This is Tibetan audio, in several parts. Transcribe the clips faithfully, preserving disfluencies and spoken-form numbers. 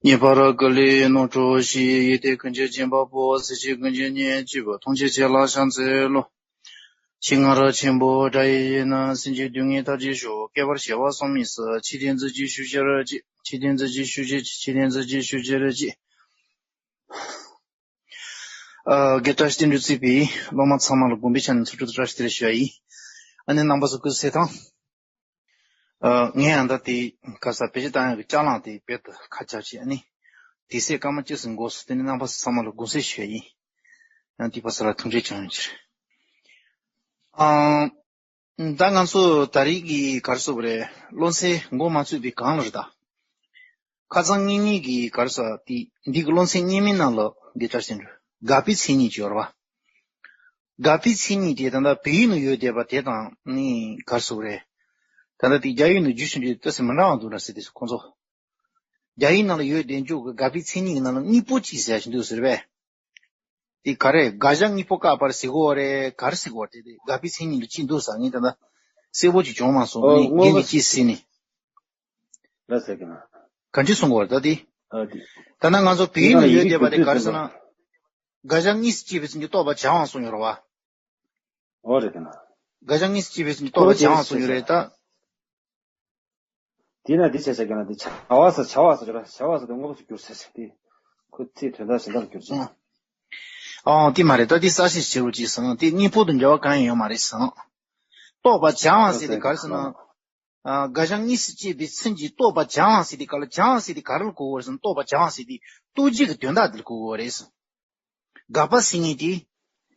ངེས་པར་དགའ་ལས་རྣོ་གྲོགས་ཤིག་ཡིད་བདེ་ཀུན་གྱི་སྦྱིན་པ་པོ། སྲིད་ཞི་ཀུན་གྱི་གཉེན་གཅིག་པུ། མཐོང་ཆོས་ཆེ་ལ་ཕྱག་འཚལ་ལོ། ཤིང་ར་ཆེན་པོ་དགྲ་ཡི་ཡུལ་ན། སེམས་ཅན་སྡུག་བསྔལ་མཐར་གྱིས་ཤོག་སྐྱེ་བར་བྱ་བ་བསམ་མི་སྲིད། ཆོས་དེ་མཛོད་ཅིག་ཞུ་ཕྱིར་ཅིག་ཆོས་དེ་མཛོད་ཅིག་ཞུ་ཕྱིར་ཅིག་ཆོས་དེ་མཛོད་ཅིག་ཞུ་ཕྱིར་ཅིག་ཨ། དགེ་བཀྲ་ཤིས་བསྟན་འགྲོས་གཙོས་པའི་སློབ་མ་ཚང་མ་ལ་དགོན་པའི་ཆ་ནས་འཚམས་འདྲི་དང་བཀྲ་ཤིས་བདེ་ལེགས་ཞུ་ཡ་ཡིན། ཨ་ནི་རྣམ་པ་ཚོ་སྐུ་གཟུགས་གསལ་ཐང་། ཨ། ངས་ཡང་ད་དེ་ག་ས་བེད་སྤྱོད་བཏང་ཡག་གི་ཅ་ལག་དེ་རྦད་དེ་ཁ་ཆག་བྱས། ཨ་ནི་དེ་ཚེ་སྐར་མ་གཅིག་ཙམ་འགོར་སོང་། དེ་ནི་རྣམ་པ་ཚང་མ་ལ་དགོངས་སེལ་ཞུ་ཡ་ཡིན། ཡང་དེ་བར་ས་ལ་ཐུགས་རྗེ་ཆེ་ཡོང་ཕྱིར། ཨ། ད་ང་ཚོ་ད་རེས་ཀྱི་ག་རེ་ཟེར་དགོས་རེད། སློབ་ཚན་འགོ་མ་ཚུགས་པའི་སྒང་ལ་རེད་ད། ཁ་སང་ངེད་གཉིས་ཀྱིས་ག་རེ་ཟེར་དེ་འདི་གི་སློབ་ཚན་སྔོན་མའི་ནང་ལ་འདི་ལྟར་ཟེར་འདུག་དགག་པའི་མཚན་ཉིད་ཅིག་ཡོད་རེད་པ། དགག་པའི་མཚན་ཉིད་དེ་ད་ལྟ་བོད་ཡིག་ནང་ཡོད་བསྡད་པ་དེ་དང་ནི་ག་རེ་ཟེར་དགོས་རེད། ད་ལྟ་དེ་རྒྱ་ཡིག་ནང་བསྒྱུར་ཟིན་དུས་ཏོག་ཙམ་མི་འདྲ་བ་འདུག་འདྲ་ཟེར། དེ་ཁོང་ཚོ་རྒྱ་ཡིག་ནང་ལ་ཡོད་བསྡད་རྒྱུ་གི་དགག་པའི་མཚན་ཉིད་ཀྱི་ནང་ལ་དངོས་པོ་གཅིག་ཟེར་ཡ་ཞིག་འདུག་ཟེར་བས། དེ་ག་རེ་དགག་བྱ་དངོས་པོ་བཀག་པ་ཟེར་གོ་རེད། ག་རེ་ཟེར་གོ་རེད། དེ་དགག་པའི་མཚན་ཉིད་ལ་གཅིག་འདུག་ཟེར། ངས་ད་ལྟ་གསལ་པོ་ཅིག་བྱུང་མ་སོང་། ཨོ། ངས་ངས་དངོས་པོ་ངས་ཅིག་ཟེར་ནས། ལ་ཟེར་གི་ན། ག་འདྲ་གསུང་གོ་རེད་ད་དེ། ཨ་དེ། ད་ནང་ང་ཚོ་བོད་ཡིག་ནང་ཡོད་བསྡད་པ་དེ་ག་རེ་ཟེར་ན། དགག་བྱ་གཉིས་སུ་སྐྱེས་པའི་མཚན་གྱིས་རྟོགས་པ་བྱ་བའང་གསུངས་ཡོད་རེད་པ། ཨོ་རེད་དེ་ན། དགག་བྱ་གཉིས་སུ་སྐྱེས་པའི་མཚན་གྱིས་རྟོགས་པ་བྱ་བའང་གསུངས་ཡོད་རེད་ད། དེས་ན་འདི་བྱས་བྱས་ཀྱང་ན་འདི་བྱ་བ་ཟེར་བྱ་བ་ཟེར་བྱ་བ་ཟེར་དུས་དངོས་པོ་ཞིག་གྱུར་ཟེར་ཟེར་ཏེ། ཁོ་ཚིག་དོན་དག་གཞན་དག་གྱུར་ཟེར། ཨང་། དེ་མ་རེད་ད། དེ་གསལ་བཤད་བྱེད་རོགས་གྱིས་ཟེར། དེ་དངོས་པོ་དང་འབྲེལ་བ་གང་ཡང་ཡོད་མ་རེད་ཟེར། རྟོགས་པ་བྱ་བ་ཟེར་དེ་ག་རེ་ཟེར་ན། ཨ། དགག་བྱ་གཉིས་སུ་སྐྱེས་པའི་མཚན་གྱིས་རྟོགས་པ་བྱ་བ་ཟེར་དེ་ག་ལ། བྱ་བ་ཟེར་དེ་ག་རེ་ལ་གོ་དགོས་རེད་ཟེར་ན། རྟོགས་པ་བྱ་བ་ཟེར་དེ་རྟོགས་བྱེད་ཀྱི་དོན་དག་དེ་ལ་གོ་དགོས་རེད་ཟེར། དགག་པ་ཟེར་མཁན་དེ།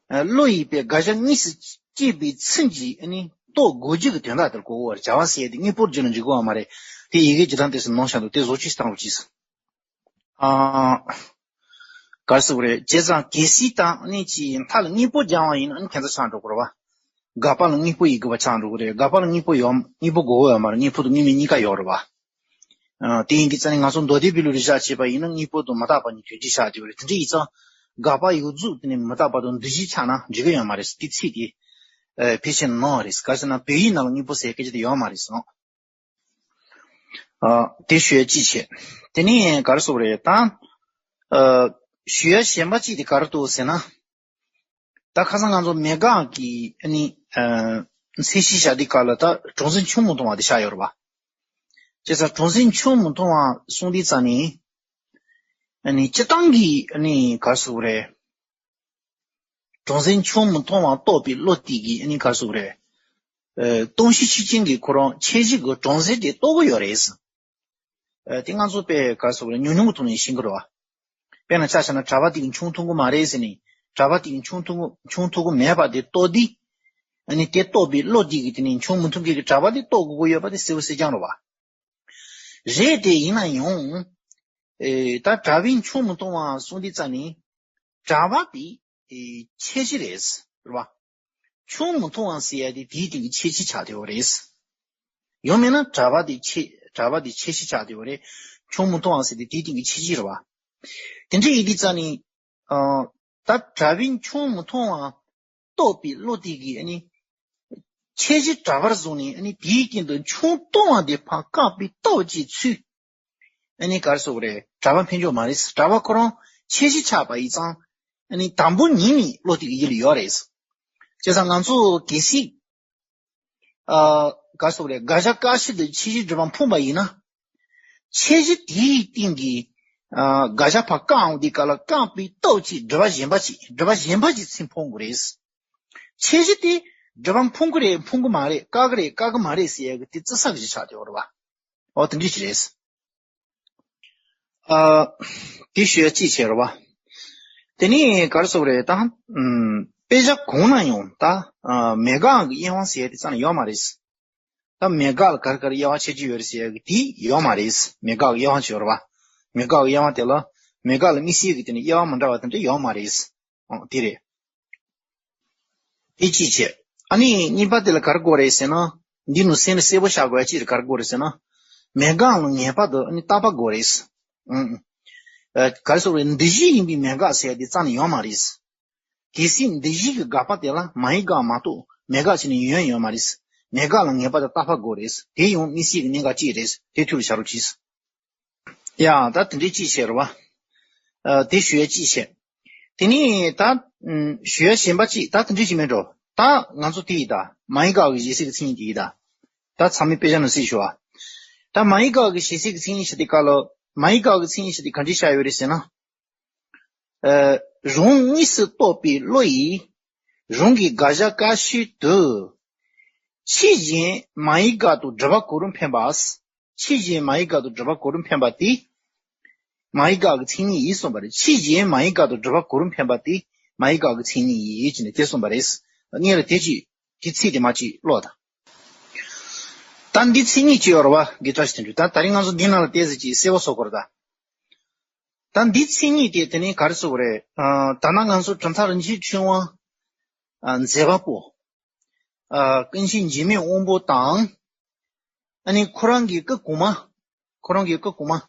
ཨ། བློ་ཡིས་པའི་དགག་བྱ་གཉིས་སུ་སྐྱེས་པའི་མཚན་གྱིས་ཨ་ནི་རྟོགས་དགོས་རྒྱུ་གི་དོན་དག་དེར་གོ་དགོས་པར། བྱ་བ་ཟེར་ཡ་དེ་དངོས་པོར་བརྗོད་ན་འགྲིག་གི་ཡོད་མ་རེད། དེ་ཡི་གེ་སྤྱིར་བཏང་དེ་ཚོ་ནོར་ཤག་འདུག་དེ་བཟོ་བཅོས་བཏང་རོགས་གྱིས། ཨ། ག་རེ་ཟེར་དགོས་རེད། བྱས་ཙང་གལ་སྲིད་ད་ཨ་ནི་ཅིག་མཐའ་ལ་དངོས་པོ་སྦྱར་བ་ཡིན་ན་ཨ་ནི་ཁྱད་མཚར་ཆགས་འགྲོ་གི་རེད་པ། དགག་པ་ལ་དངོས་པོ་ཡི་དགོས་པ་ཆགས་འགྲོ་གི་རེད། དགག་པ་ལ་དངོས་པོ་ཡོད། དངོས་པོ་དགོས་ཀྱི་ཡོད་མ་རེད། དངོས་པོ་དང་དངོས་མེད་གཉིས་ཀ་ཡོད་རེད་པ། ཨ། དེ་ཡིན་དུས་ཙང་ནས་ང་ཚོ་མདོ་སྡེ་པའི་ལུགས་ལ་བཞག་བྱས་པ་ཡིན་ན་དངོས་པོ་དང་མི་རྟག་པ་གཉིས་དོན་སྒྲིག་བཞག་བསྡད་པ་རེད། དེ་འདྲ་ཡིན་ཙང་དགག་པ་ཡོད་རྫུ་དེ་ནས་མི་རྟག་པ་དང་འདུ་བྱེད་ཆགས་ན་འགྲིག་གི་ཡོད་མ་རེད། དེ་ཚིག་དེ་ཨ་ཕལ་ཆེར་ནོར་བ་རེད། ག་རེ་ཟེར་ན་བོད་ཡིག་ནང་ལ་དངོས་པོ་ཟེར་སྐད་ཆ་དེ་ཡོད་མ་རེད་ཟེར། ཨ། དེ་ཞུ་ཡ་གཅིག་བྱས། དེ་ནས་ག་རེ་ཟེར་དགོས་རེད་ད། ཨ། ཞུ་ཡ་གཞན་པ་གཅིག་དེ་ག་རེ་འདུག་ཟེར་ན། ད་ཁ་སང་ང་ཚོ་མེད་དགག་གི་ཨ་ནི། ཨ། ཚད་གཞི་བཞག་དུས་སྐབས་ལ་ད་གྲོང་གསེབ་ཆུང་མི་མཐོང་བ་དེ་བཞག་ཡོད་རེད་པ། བྱས་ཙང་གྲོང་གསེབ་ཆུང་མི་མཐོང་བ་གསུངས་དུས་ཙང་ནས། ཨ་ནི་སྤྱིར་བཏང་གི་ཨ་ནི་ག་རེ་ཟེར་དགོས་རེད། གྲོང་གསེབ་ཆུང་མི་མཐོང་བ་རྟོགས་པའི་བློ་དེ་གིས་ཨ་ནི་ག་རེ་ཟེར་དགོས་རེད། ཨ། སྟོང་གཞི་ཆོས་ཅན་གྱི་ཁོ་རང་ཁྱད་གཞི་གི་གྲོང་གསེབ་དེ་རྟོགས་ཀྱི་ཡོད་རེད། ཨ། དེ་ང་ཚོ་དཔེ་ག་རེ་ཟེར་དགོས་རེད། ཉུང་ཉུང་གི་ཐོག་ནས་ཤེས་ཀྱི་རེད་པ། དཔེར་ན་ཆ་བཞག་ན་གྲྭ་པ་དེ་གིས་ཆུང་མཐོང་གི་མ་རེད་ཟེར་ནས། གྲྭ་པ་དེ་གིས་ཆུང་མཐོང་གི་ཆུང་མཐོང་གི་མེད་པ་དེ་རྟོགས་དུས། ཨ་ནི་དེ་རྟོགས་པའི་བློ་དེ་གིས་དེ་ནས་ཆུང་མི་མཐོང་མཁན་གྱི་གྲྭ་པ་དེ་རྟོགས་དགོས་ཀྱི་ཡོད་པ་དེ་གསལ་པོ་གསལ་རྐྱང་རེད་པ། རེད་དེ་ཡིན་ན་ཡང་། ཨེ། ད་གྲྭ་པས་ཆུང་མི་མཐོང་བ་གསུངས་དུས་ཙང་ནས། གྲྭ་པ་དེ། ཨེ། ཁྱད་གཞི་རེད། རེད་པ། ཆུང་མི་མཐོང་བ་ཟེར་ཡ་དེ་དེའི་སྟེང་གི་ཁྱད་གཞི་ཆགས་བསྡད་པ་རེད། ཡང་མིན་ན་གྲྭ་པ་དེ་ཁྱད། གྲྭ་པ་དེ་ཁྱད་གཞི་ཆགས་བསྡད་པ་རེད། ཆུང་མི་མཐོང་བ་ཟེར་དེ་དེའི་སྟེང་གི་ཁྱད་གཞི་རེད་པ། དེ་འདྲ་ཡིན་དུས་ཙང་ནས། ཨ། ད་གྲྭ་པས་ཆུང་མི་མཐོང་བ་རྟོགས་པའི་བློ་དེ་གིས་ཨ་ནི། ཁྱད་གཞི་གྲྭ་པར་བཟུང་ནས་ཨ་ནི་དེའི་སྟེང་དུ་ཆུང་མཐོང་བ་དེ་ཕར་བཀག་པའི་སྟོབས་ཀྱིས་ཚུར། ཨ་ནི་ག་རེ་ཟེར་དགོས་རེད། གྲྭ་པ་ཕན་ཕྱོགས་མ་རེད། གྲྭ་པ་ཁོ་རང་ཁྱད་གཞི་ཆགས་པ་ཡིན་ཙང་། ཨ་ནི་དང་པོ་ཉིད་ནས་བློ་དེ་གི་ཡུལ་ཡོད་རེད། བྱས་ཙང་ང་ཚོ་གལ་སྲིད། ཨ། ག་རེ་ཟེར་དགོས་རེད། དགག་བྱ་བཀག་ཕྱིར་དུ་ཁྱད་གཞི་སྒྲིབ་པ་ཕུང་བ་ཡིན་ན། ཁྱད་གཞི་དེའི་སྟེང་གི། ཨ། དགག་བྱ་ཕར་བཀག་འོང་དུས་སྐབས་ལ་བཀག་པའི་སྟོབས་ཀྱིས་སྒྲིབ་པ་གཞན་པ་ཅིག་སྒྲིབ་པ་གཞན་པ་ཅིག་ཚུར་ཕུང་དགོས་རེད། ཁྱད་གཞི་དེ་སྒྲིབ་པ་ཕུང་གི་རེད། ཕུང་གི་མ་རེད། བཀག་གི་རེད། བཀག་གི་མ་རེད་ཟེར་ཡ་གི་དེ་རྩི་ས་གི་ཆགས་བསྡད་ཡོད་རེད་པ། འོ་དེ་འདྲ་ཞིག་རེད། ཨ། དེ་ཞུ་ཡ་གཅིག་བྱས་རེད་པ། དེ་ནས་ག་རེ་ཟེར་དགོས་རེད་ད། ཨམ། དཔེ་ཆ་གང་ན་ཡང་ད། ཨ། མེད་དགག་གི་དབྱེ་བ་ཟེར་ཡ་དེ་རྩ་ནས་ཡོད་མ་རེད། ད་མེད་དགག་ལ་ག་རེ་ག་རེ་དབྱེ་བ་ཕྱེ་རྒྱུ་ཡོད་རེད་ཟེར་ཡ་གི་དེ་ཡོད་མ་རེད། མེད་དགག་གི་དབྱེ་བ་ཕྱེ་ཡོད་རེད་པ། མེད་དགག་གི་དབྱེ་བ་དེ་ལ། མེད་དགག་ལ་དམིགས་བསལ་གྱི་དེ་ནས་དབྱེ་བ་མི་འདྲ་བ་དེ་འདྲ་ཡོད་མ་རེད། ཨོ་དེ་རེད། དེ་གཅིག་བྱས། ཨ་ནི་གཉིས་པ་དེ་ལ་ག་རེ་དགོས་རེད་ཟེར་ན། འདི་ནང་སེམས་ལ་གསལ་པོ་བཞག་དགོས་ཡ་གཅིག་རེད། ག་རེ་དགོས་རེད་ཟེར་ན། མེད་དགག་ལ་ངེས་པར་དུ་ཨ་ནི་རྟག་པ་དགོས་རེད། ཨང་། ཨ། ག་རེ་ཟེར་དགོས་རེད། འདུ་བྱེད་ཡིན་པའི་མེད་དགག་ཟེར་ཡ་དེ་རྩ་ནས་ཡོད་མ་རེད། གལ་སྲིད་འདུ་བྱེད་ཀྱི་དགག་པ་དེ་ལ་མ་ཡི་དགག་མ་གཏོགས་མེད་དགག་བྱས་ནས་ཡོང་ཡ་ཡོད་མ་རེད། མེད་དགག་ལ་ངེས་པར་དུ་རྟག་པ་དགོས་རེད། དེ་ཡང་དམིགས་བསལ་གྱི་གནད་འགག་གཅིག་རེད། དེ་ཐུགས་ལ་བཞག་རོགས་གྱིས། ཡ་ད་དེ་འདྲའི་ཅིག་བྱས་རེད་བ། ཨ་དེ་ཞུ་ཡ་ཅིག་བྱས། དེ་ནས་ད་ཨམ་ཞུ་ཡ་གཞན་པ་ཅིག་ད་དེ་འདྲའི་ཅིག་མིན་འགྲོ། ད་ང་ཚོ་དེ་ཡིན་ད། མ་ཡི་ག་གི་ཞེ་སའི་གི་མཚན་ཉིད་དེ་ཡིན་ད། ད་ཚང་མས་དཔེ་ཆ་ནང་གཟིགས་ཞུ་བ། ད་མ་ཡི་ག་གི་ཞེ་སའི་གི་མཚན་ཉིད་བྱས་དེ་ག་ལ། མ་ཡི་ག་གི་མཚན་ཉིད་བྱས་དེ་ག་འདྲའི་བཞག་ཡོད་རེད་ཟེར་ན། ཨ་རང་གཉིས་སུ་གཏོགས་པའི་བློ་ཡིས་རང་གི་དགག་བྱ་བཀག་ཕྱིར་དུ། ཕྱིས་གཞན་མ་ཡི་ག་དང་སྒྲུབ་པ་གོ་རིམ་འཕེན་པ། ཕྱིས་གཞན་མ་ཡི་ག་དང་སྒྲུབ་པ་གོ་རིམ་འཕེན་པ་དེ། མ་ཡི་ག་གི་མཚན་ཉིད་ཡིན་གསུངས་པ་རེད། ཕྱིས་གཞན་མ་ཡི་ག་དང་སྒྲུབ་པ་གོ་རིམ་འཕེན་པ་དེ་མ་ཡི་ག་གི་མཚན་ཉིད་ཡིན་ཅེས་ནས་དེ་གསུངས་པ་རེད། སྔོན་ལ་དེ་ཅིག་དེ་ཚིག་དེ་མ་ཅིག་ཀློག་དང་། ད་འདི་མཚན་ཉིད་ཅིག་ཡོད་རེད་བ། དགེ་བཀྲ་ཤིས་དོན་གྲུབ། ད་ད་རིང་ང་ཚོ་འདི་ནང་ལ་བལྟས་ཟེར་ཅིག་གསལ་པོ་བཟོ་དགོས་རེད་ད། ད་འདི་མཚན་ཉིད་དེ་དེ་ནས་ག་རེ་ཟེར་དགོས་རེད། ཨ་ད་ནང་ང་ཚོ་གྲུབ་མཐའ་རིན་ཆེན་ཕྲེང་བ། ཨ་མཛད་པ་པོ། ཨ་ཀུན་མཁྱེན་འཇིགས་མེད་དབང་པོ་དང་། ཨ་ནི་ཁོ་རང་གི་སྐུ་གོང་མ། ཁོ་རང་གི་སྐུ་གོང་མ།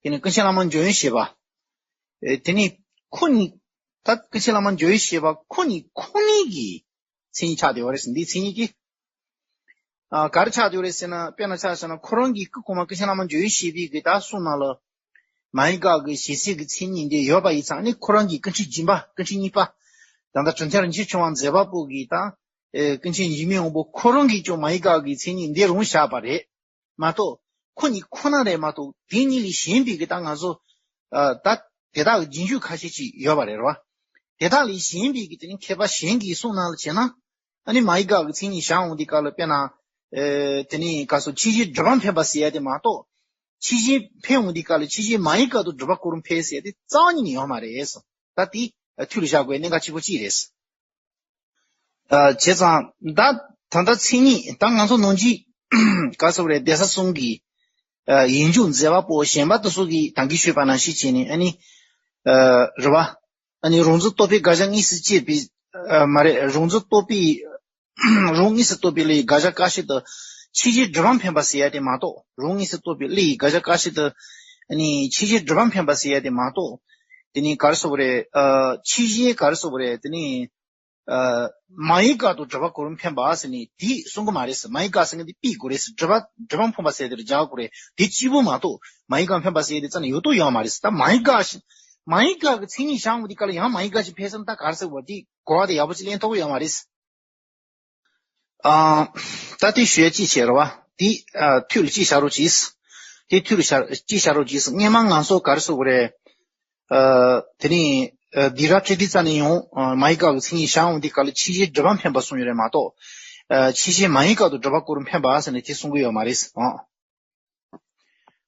དེ་ནས་ཀུན་མཁྱེན་བླ་མ་འཇམ་དབྱངས་བཞད་པ། ཨེ་དེ་ནས་ཁོ་གཉིས། ད་ཀུན་མཁྱེན་བླ་མ་འཇམ་དབྱངས་བཞད་པ་ཁོ་གཉིས་ཁོ་གཉིས་ཀྱི་མཚན་ཉིད་ཆགས་བསྡད་པ་རེད་ཟེར། འདིའི་མཚན་ཉིད་ཀྱི། ཨ་ག་རེ་ཆགས་བསྡད་པ་རེད་ཟེར་ན། དཔེར་ན་ཆ་བཞག་ན་ཁོ་རང་གི་སྐུ་གོང་མ་ཀུན་མཁྱེན་བླ་མ་འཇམ་དབྱངས་བཞད་པའི་གི་ད་གསུང་ནང་ལ། མ་ཡི་ག་གི་ཞེ་སའི་གི་མཚན་ཉིད་འདི་ཡོད་པ་ཡིན་ཙང་ནི། ཁོ་རང་གི་སྐུ་ཕྲེང་སྦྱིན་པ། སྐུ་ཕྲེང་གཉིས་པ། ད་ལྟ་གྲུབ་མཐའ་རིན་ཆེན་ཕྲེང་བ་མཛད་པ་པོ་གི་ད། ཨེ་ཀུན་མཁྱེན་འཇིགས་མེད་དབང་པོ་ཁོ་རང་གིས་ཀྱང་མ་ཡི་ག་གི་མཚན་ཉིད་འདི་རང་བཞག་པ་རེད་མ་གཏོགས། ཁོ་གཉིས་ཁོ་ན་རེད་མ་གཏོགས། དེ་གཉིས་ལས་གཞན་པའི་གི་ད་ང་ཚོ། ཨ་ད་དེ་དག་གི་རྒྱན་ཞུགས་ཁ་ཤས་ཅིག་ཡོད་པ་རེད་རོ། དེ་དག་ལས་གཞན་པའི་གི་དེ་ནི་མཁས་པ་གཞན་གྱི་གསུང་ནང་ལ་བྱས་ན། ཨ་ནི་མ་ཡི་ག་གི་མཚན་ཉིད་བཞག་འོང་དུས་སྐབས་ལ། དཔེར་ན། ཨེ་དེ་ནི་ག་སོ་ཕྱིས་གཞན་སྒྲུབ་པ་འཕེན་པ་ཟེར་ཡ་དེ་མ་གཏོགས། ཕྱིས་གཞན་འཕེན་འོང་དུས་སྐབས་ལ་ཕྱིས་གཞན་མ་ཡི་ག་དང་སྒྲུབ་པ་གོ་རིམ་འཕེན་ཟེར་ཡ་དེ་རྩ་བ་ཉིད་ནས་ཡོད་མ་རེད་སོ། ད་དེ་ཐུགས་ལ་བཞག་དགོས་གནད་འགག་ཆེན་པོ་གཅིག་རེད། ཨ་བྱས་ཙང་ད་ད་ལྟ་མཚན་ཉིད་ད་ང་ཚོ་ནང་ཆོས་ག་སོ་རེད། གདན་ས་གསུམ་གྱི་ཨ་ཡིག་འཇུག་མཛད་པ་པོ་གཞན་པ་དེ་ཚོ་གིས་ད་གིན་ཞུས་པ་ནང་བཞིན་བྱས་ནས། ཨ་ནི་ཨ་རེད་བ། ཨ་ནི་རང་མཚན་རྟོག་པའི་དགག་བྱ་དངོས་སུ་བཅད་པའི། ཨ་མ་རེད། རང་མཚན་རྟོག་པའི། རང་དངོས་སུ་རྟོག་པའི་གླུ་ཡི་དགག་བྱ་བཀག་ཕྱིར་དུ་ཕྱིས་གཞན་སྒྲུབ་པ་འཕེན་པ་ཟེར་ཡ་དེ་མ་གཏོགས། རང་དངོས་སུ་རྟོག་པའི་གླུ་ཡི་དགག་བྱ་བཀག་ཕྱིར་དུ། ཨ་ནི་ཕྱིས་གཞན་སྒྲུབ་པ་འཕེན་པ་ཟེར་ཡ་དེ་མ་གཏོགས། དེ་ནི་ག་རེ་ཟེར་དགོས་རེད། ཨ་ཕྱིས་གཞན་ག་རེ་ཟེར་དགོས་རེད། དེ་ནི་ཨ་མ་ཡི་ག་དང་སྒྲུབ་པ་གོ་རིམ་འཕེན་པ་ཟེར་ནས་དེ་གསུང་གི་མ་རེད་ཟེར། མ་ཡི་ག་ཟེར་མཁན་དེ་ཕུད་དགོས་རེད་ཟེར། སྒྲུབ་པ་སྒྲུབ་པ་འཕེན་པ་ཟེར་དེར་སྦྱར་དགོས་རེད། དེ་གཅིག་པུ་མ་གཏོགས། མ་ཡི་ག་འཕེན་པ་ཟེར་དེ་རྩ་ནས་ཡོད་དོ་ཡོད་མ་རེད་ཟེར། ད་མ་ཡི་ག་ཞིག་མ་ཡི་ག་གི་མཚན་ཉིད་བཞག་འོང་དུས་སྐབས་ལ་ཡང་མ་ཡི་ག་ཞིག་འཕེན་ཟེར་ན། ད་ག་རེ་ཟེར་དགོས་རེད། དེ་གོ་བ་དེ་ཡག་པོ་ཅིག་ལེན་ཐུབ་ཀྱི་ཡོད་མ་རེད་ཟེར། ཨ། ད་དེ་ཞུ་ཡ་ཅིག་བྱས་རེད་བ། དེ་ཨ་ཐུགས་ལ་ཅིག་བཞག་རོགས་གྱིས། དེ་ཐུགས་ལ་བཞག་ཅིག་བཞག་རོགས་གྱིས། སྔན་མ་ང་ཚོ་ག་རེ་ཟེར་དགོས་རེད། ཨ་དེ་ནི་ཨ་སྡིགས་ར་སྤྲོད་དུས་རྩ་ནས་ཡང་ཨ་མ་ཡི་ག་གི་མཚན་ཉིད་བཞག་འོང་དུས་སྐབས་ལ་ཕྱིས་གཞན་སྒྲུབ་པ་འཕེན་པ་གསུངས་ཡོད་རེད་མ་གཏོགས། ཨ་ཕྱིས་གཞན་མ་ཡི་ག་དང་སྒྲུབ་པ་གོ་རིམ་འཕེན་པ་ཟེར་ནས་དེ་གསུང་གི་ཡོད་མ་རེད། ཨ།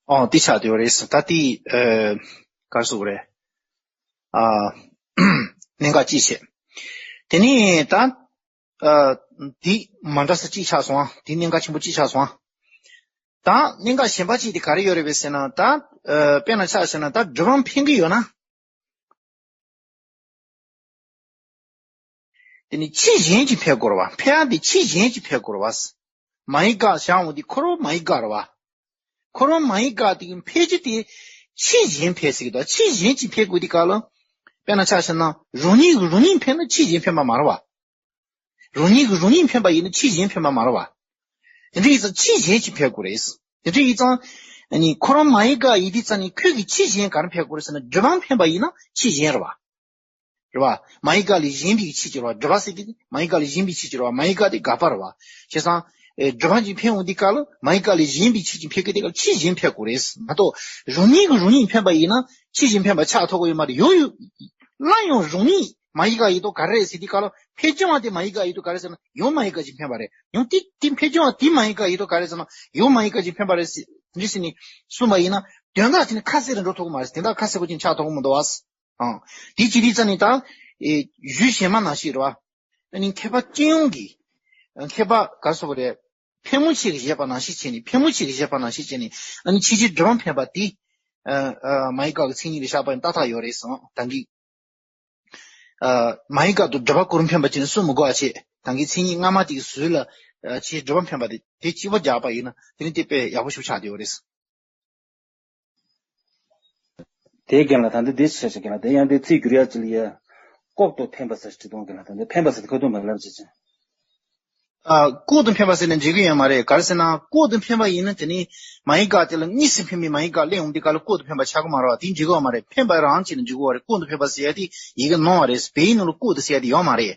ཨོ་དེ་ཆགས་བསྡད་ཡོད་རེད་ཟེར། ད་དེ་ཨ་ག་རེ་ཟེར་དགོས་རེད། ཨ་གནད་འགག་ཅིག་བྱས། དེ་ནས་ད་ཨ་དེ་མ་འདྲ་ས་ཅིག་ཆགས་སོང་ཨ། དེ་གནད་འགག་ཆེན་པོ་ཅིག་ཆགས་སོང་ཨ། ད་གནད་འགག་གཞན་པ་ཅིག་དེ་ག་རེ་ཡོད་རེད་པས་ཟེར་ན། ད་ཨ་དཔེར་ན་ཆ་བཞག་ན་ད་སྒྲུབ་པ་འཕེན་གྱི་ཡོད་ན། དེ་ནི་ཕྱིས་གཞན་གྱིས་འཕེན་དགོས་རེད་བ། འཕེན་ཡ་དེ་ཕྱིས་གཞན་གྱིས་འཕེན་དགོས་རེད་བ། མ་ཡི་ག་བཞག་འོང་དུས་ཁོ་རང་མ་ཡི་ག་རེད་བ། ཁོ་རང་མ་ཡི་ག་དེ་གི་འཕེན་རྒྱུ་དེ་ཕྱིས་གཞན་འཕེན་ཟེར་གྱི་འདུག་ཕྱིས་གཞན་གྱིས་འཕེན་དགོས་དུས་སྐབས་ལ། དཔེར་ན་ཆ་བཞག་ན་རང་ཉིད་ཀྱིས་རང་ཉིད་འཕེན་ན་ཕྱིས་གཞན་འཕེན་པ་མ་རེད་བ། རང་ཉིད་ཀྱིས་རང་ཉིད་འཕེན་པ་ཡིན་ན་ཕྱིས་གཞན་འཕེན་པ་མ་རེད་བ། དེ་འདྲ་ཡིན་ཙང་ཕྱིས་གཞན་གྱིས་འཕེན་དགོས་རེད། དེ་འདྲ་ཡིན་ཙང་ཨ་ནི་ཁོ་རང་མ་ཡི་ག་ཡིན་དུས་ཙང་ནི་ཁོས་ཀྱིས་ཕྱིས་གཞན་ག་རེ་འཕེན་དགོས་རེད་ཟེར་ན། སྒྲུབ་པ་འཕེན་པ་ཡིན་ན་ཕྱིས་གཞན་རེད་བ། རེད་བ། མ་ཡི་ག་ལས་གཞན་པའི་ཆོས་ཅིག་རེད་བ། སྒྲུབ་པ་ཟེར་དེ་མ་ཡི་ག་ལས་གཞན་པའི་ཆོས་ཅིག་རེད་བ། མ་ཡི་ག་དེ་དགག་པ་རེད་བ། བྱས་ཙང་ཨེ་སྒྲུབ་པ་ཅིག་འཕེན་འོང་དུས་སྐབས་ལ་མ་ཡི་ག་ལས་གཞན་པའི་ཆོས་ཅིག་འཕེན་དགོས་དུས་སྐབས་ལ་ཕྱིས་གཞན་འཕེན་དགོས་རེད་མ་གཏོགས། རང་ཉིད་ཀྱིས་རང་ཉིད་འཕེན་པ་ཡིན་ན་ཕྱིས་གཞན་འཕེན་པ་ཆགས་ཐུབ་ཀྱི་ཡོད་མ་རེད། ཡོད་ཡོད། སླར་ཡང་རང་ཉིད་མ་ཡི་ག་ཡིན་དུས་ག་རེ་རེད་ཟེར་དུས་སྐབས་ལ། འཕེན་བྱུང་བ་དེ་མ་ཡི་ག་ཡིན་དུས་ག་རེ་ཟེར་ན། ཡང་མ་ཡི་ག་ཅིག་འཕེན་པ་རེད། ཡང་དེ་དེ་འཕེན་བྱུང་བ་དེ་མ་ཡི་ག་ཡིན་དུས་ག་རེ་ཟེར་ན། ཡང་མ་ཡི་ག་ཅིག་འཕེན་པ་རེད་ཟེར་འདི་ཟེར་ནས་གསུངས་པ་ཡིན་ན། དོན་དག་དེ་ནི་ཁ་གསལ་རུ་འགྲོ་ཐུབ་ཀྱི་མ་རེད། དོན་དག་ཁ་གསལ་པོ་ཅིག་ཆགས་ཐུབ་ཀྱི་མི་འདུག་བ། ཨང་། དེ་བྱེད་དུས་ཙ་ནི་ད། ཨེ་གཞུང་གཞན་མ་ནང་བཞིན་རེད་བ། ཨ་ནི་མཁས་པ་སྤྱི་ཡོངས་ཀྱི། མཁས་པ་ག་རེ་ཟེར་དགོས་རེད། ཕལ་མོ་ཆེ་གིས་བཞེད་པ་ནང་བཞིན་བྱས་ནས། ཕལ་མོ་ཆེ་གིས་བཞེད་པ་ནང་བཞིན་བྱས་ནས། ཨ་ནི་ཕྱིས་གཞན་སྒྲུབ་པ་འཕེན་པ་དེ། ཨ་ཨ་མ་ཡི་ག་གི་མཚན་ཉིད་ལ་བཞག་པ་ཡིན་ཏག་ཏག་ཡོད་རེད་བསམ། ད་གིན། ཨ་མ་ཡི་ག་དང་སྒྲུབ་པ་གོ་རིམ་འཕེན་པ་བྱས་ནས་གསུང་མི་དགོས་པ་བྱས། ད་གིན་མཚན་ཉིད་སྔ་མ་དེ་གི་ཟུར་ལ། ཨ་ཕྱིས་སྒྲུབ་པ་འཕེན་པ་དེ་དེ་གཅིག་པོ་རྒྱག་པ་ཡིན་ན། དེ་ནི་དེ་དཔེ་ཡག་པོ་ཞིག་ཆགས་བསྡད་ཡོད་རེད། དེའི་རྒན་ལགས། ད་འདི་འདི་བྱས་བྱས་རྒན་ལགས། དེ་ཡང་དེ་ཚིག་སྒྱུར་ཡ་ཅིག་ལ་ཡ། ལྐོག་ཏུ་འཕེན་པ་ཟེར་བྲིས་དང་རྒན་ལགས། ད་འདི་འཕེན་པ་ཟེར་དེ་ཁ་ཐུག་མ་ལབ་བྱས་བྱས། ཨ། ལྐོག་ཏུ་འཕེན་པ་ཟེར་ན་འགྲིག་གི་ཡོད་མ་རེད། ག་རེ་ཟེར་ན་ལྐོག་ཏུ་འཕེན་པ་ཡིན་ན་དེ་ནི་མ་ཡི་ག་དེ་ལ་དངོས་སུ་འཕེན་པའི་མ་ཡི་ག་སླེབས་འོང་དུས་སྐབས་ལ་ལྐོག་ཏུ་འཕེན་པ་ཆགས་ཀྱི་མ་རེད་བ། དེ་འགྲིག་གི་ཡོད་མ་རེད། འཕེན་པ་རང་བྱས་ན་འགྲིག་གི་ཡོད་རེད། ལྐོག་ཏུ་འཕེན་པ་ཟེར་ཡ་དེ་ཡི་གེ་ནོར་བ་རེད། བོད་ཡིག་ནང་ལ་ལྐོག་ཏུ་ཟེར་ཡ་དེ་ཡོད་མ་རེད།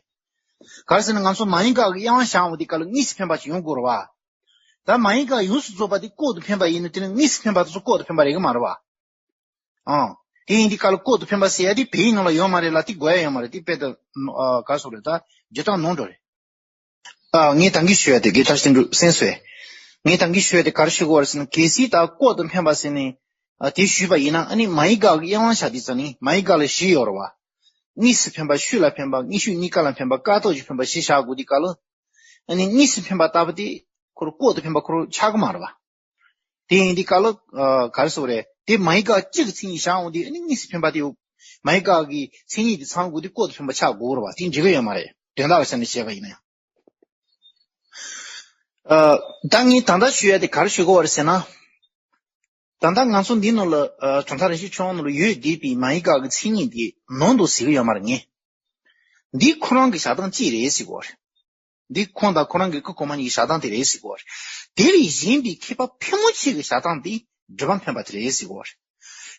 ག་རེ་ཟེར་ན་ང་ཚོ་མ་ཡི་ག་གི་དབྱེ་བ་བཞག་འོང་དུས་སྐབས་ལ་དངོས་སུ་འཕེན་པ་ཅིག་ཡོང་དགོས་རེད་བ། ད་མ་ཡི་ག་ཡོངས་སུ་རྫོགས་པ་དེ་ལྐོག་ཏུ་འཕེན་པ་ཡིན་ན་དེ་ནི་དངོས་སུ་འཕེན་པ་དེ་ཚོ་ལྐོག་ཏུ་འཕེན་པ་རེད་གི་མ་རེད་བ། ཨང་། དེ་ཡིན་དུས་སྐབས་ལ་ལྐོག་ཏུ་འཕེན་པ་ཟེར་ཡ་དེ་བོད་ཡིག་ནང་ལ་ཡོད་མ་རེད་ལ། དེ་དགོས་ཡ་ཡོད་མ་རེད། དེ་དཔེ་ད་ཨ་ག་སོགས་རེད། ད་འཇོན་ཐང་ནོར་འགྲོ་རེད། ཨ། ངས་ད་གིན་ཞུ་ཡ་དེ་དགེ་བཀྲ་ཤིས་དོན་གྲུབ་གསན་སོང་། ངས་ད་གིན་ཞུ་ཡ་དེ་ག་རེ་ཞུ་དགོས་པ་རེད་ཟེར་ན། གལ་སྲིད་ད་ལྐོག་ཏུ་འཕེན་པ་ཟེར་ནས་ཨ་དེ་ཞུས་པ་ཡིན་ན། ཨ་ནི་མ་ཡི་ག་གི་དབྱེ་བ་བཞག་དུས་ཙམ་ནས་མ་ཡི་ག་ལ་བཞི་ཡོད་རེད་བ། དངོས་སུ་འཕེན་པ། ཤུགས་ལ་འཕེན་པ། དངོས་ཤུགས་གཉིས་ཀ་ལ་འཕེན་པ། ཀ་ཐོག་ཅིག་འཕེན་པ་བཞི་བཞག་དགོས་དུས་སྐབས་ལ། ཨ་ནི་དངོས་སུ་འཕེན་པ་ལྟ་བུ་དེ་ཁོ་རང་ལྐོག་ཏུ་འཕེན་པ་ཁོ་རང་ཆགས་ཀྱི་མ་རེད་བ། དེ་ཡིན་དུས་སྐབས་ལ་ཨ་ག་རེ་ཟེར་དགོས་རེད། དེ་མ་ཡི་ག་གཅིག་གི་མཚན་ཉིད་བཞག་འོང་དུས། ཨ་ནི་དངོས་སུ་འཕེན་པ་དེ་མ་ཡི་ག་གི་མཚན་ཉིད་དེ་ཚང་དགོས་དུས་ལྐོག་ཏུ་འཕེན་པ་ཆགས་དགོས་རེད་བ། དེ་འགྲིག་གི་ཡོད་མ་རེད། དོན་དག་གི་ཆ་ནས་བཤད་པ་ཡིན་ན་ཡང་། ཨ། ད་ངས་ད་ལྟ་ཞུ་ཡ་དེ་ག་རེ་ཞུ་དགོས་པ་རེད་ཟེར་ན། ད་ལྟ་ང་ཚོ་འདི་ནང་ལ་ཨ་གྲུབ་མཐའ་རིག་གཞུང་ཆོས་དབྱིངས་ནང་ལ་ཡོད་བསྡད་པའི་མ་ཡི་ག་གི་མཚན་ཉིད་དེ་ནང་དུ་ཟེར་གི་ཡོད་མ་རེད་ངས། འདི་ཁོ་རང་གི་བཞག་སྟངས་གཅིག་རེད་ཟེར་གོ་རེད། འདི་ཁོང་དང་ཁོ་རང་གི་སྐུ་གོང་མ་གཉིས་ཀྱི་བཞག་སྟངས་དེ་རེད་ཟེར་གོ་རེད། དེ་ལས་གཞན་པའི་མཁས་པ་ཕལ་མོ་ཆེ་གི་བཞག་སྟངས་དེ་སྒྲིབ་པ་འཕེན་པ་དེ་རེད་ཟེར་གོ་རེད།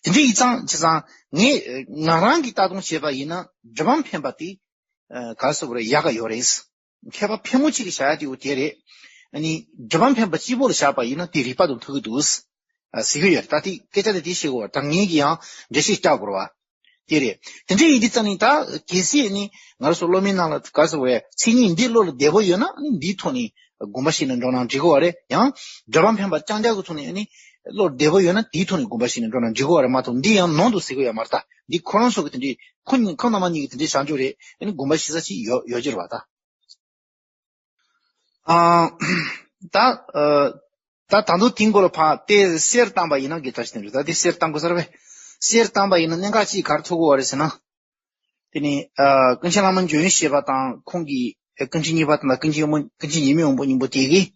དེ་འདྲ་ཡིན་ཙང་། བྱས་ཙང་ངས་ང་རང་གིས་ལྟ་སྟངས་བྱས་པ་ཡིན་ན་སྒྲིབ་པ་འཕེན་པ་དེ་ཨ་ག་རེ་ཟེར་དགོས་རེད། ཡག་ག་ཡོད་རེད། མཁས་པ་ཕལ་མོ་ཆེ་གི་བྱ་ཡ་དེ་འོ་དེ་རེད། ཨ་ནི་སྒྲིབ་པ་འཕེན་པ་གཅིག་པོ་ལ་བཞག་པ་ཡིན་ན་དེ་རིགས་པ་དང་མཐུན་གྱི་འདུག་ཟེར་གྱི་ཡོད་རེད། ད་དེ་སྐད་ཆ་དེ་དེ་བཤད་དགོས་པ་དང་། ངེད་ཀྱིས་ཡང་འགྲེལ་བཤད་རྒྱག་དགོས་རེད་བ། དེ་རེད། དེ་འདྲ་ཡིན་དུས་ཙམ་ནས། ད་གལ་སྲིད་ནི་ང་རང་ཚོ་སློབ་མའི་ནང་ལ་ག་རེ་ཟེར་དགོས་རེད། མཚན་ཉིད་འདི་བློ་ལ་བདེ་པོ་ཡོད་ན། ཨ་ནི་འདིའི་ཐོག་ནས་དགོངས་པ་བཞེས་ནས་འགྲོ་ན་འགྲིག་གི་རེད། ཡང་སྒྲིབ་པ་འཕེན་པ་རྐྱང་རྐྱང་གི་ཐོག་ནས་ཨ་ནི་བློ་བདེ་པོ་ཡོད་ན་དེའི་ཐོག་ནས་དགོངས་པ་བཞེས་ནས་འགྲོ་ན་འགྲིག་གི་རེད་མ་གཏོགས། འདི་ཡང་ནང་དུ་ཟེར་གི་ཡོད་མ་རེད། ད་འདི་ཁོ་རང་ཚོ་གི་དེ་འདྲའི་ཁོ་གཉིས་ཁོ་རྣམ་པ་གཉིས་ཀྱི་དེ་འདྲའི་བྱ་སྤྱོད་རེད། ཨ་ནི་དགོངས་པ་བཞེས་ས་ཅིག་ཡོད་ཡོད་ཀྱི་རེད་བ། ད། ཨ། ད། ཨ། ད་ད་དུང་དེའི་སྐོར་ལ་ཕར་དེ་གསལ་བཏང་པ་ཡིན་ན། དགེ་བཀྲ་ཤིས་དོན་གྲུབ། ད་དེ་གསལ་བཏང་དགོས་ས་རེད་པས། གསལ་བཏང་པ་ཡིན་ན་གནད་འགག་ཅིག་ག་རེ་ཐུག་གི་ཡོད་རེད་ཟེར་ན། དེ་ནི་ཨ་ཀུན་མཁྱེན་བླ་མ་འཇམ་དབྱངས་བཞད་པ་དང་ཁོང་གི་ཀུན་མཁྱེན་གཉིས་པ་དང་། ཀུན་མཁྱེན་ཡེ་མོ། ཀུན་མཁྱེན་ཡེ་མོ་དབང་པོ་གཉིས་པོ་དེ་གིས་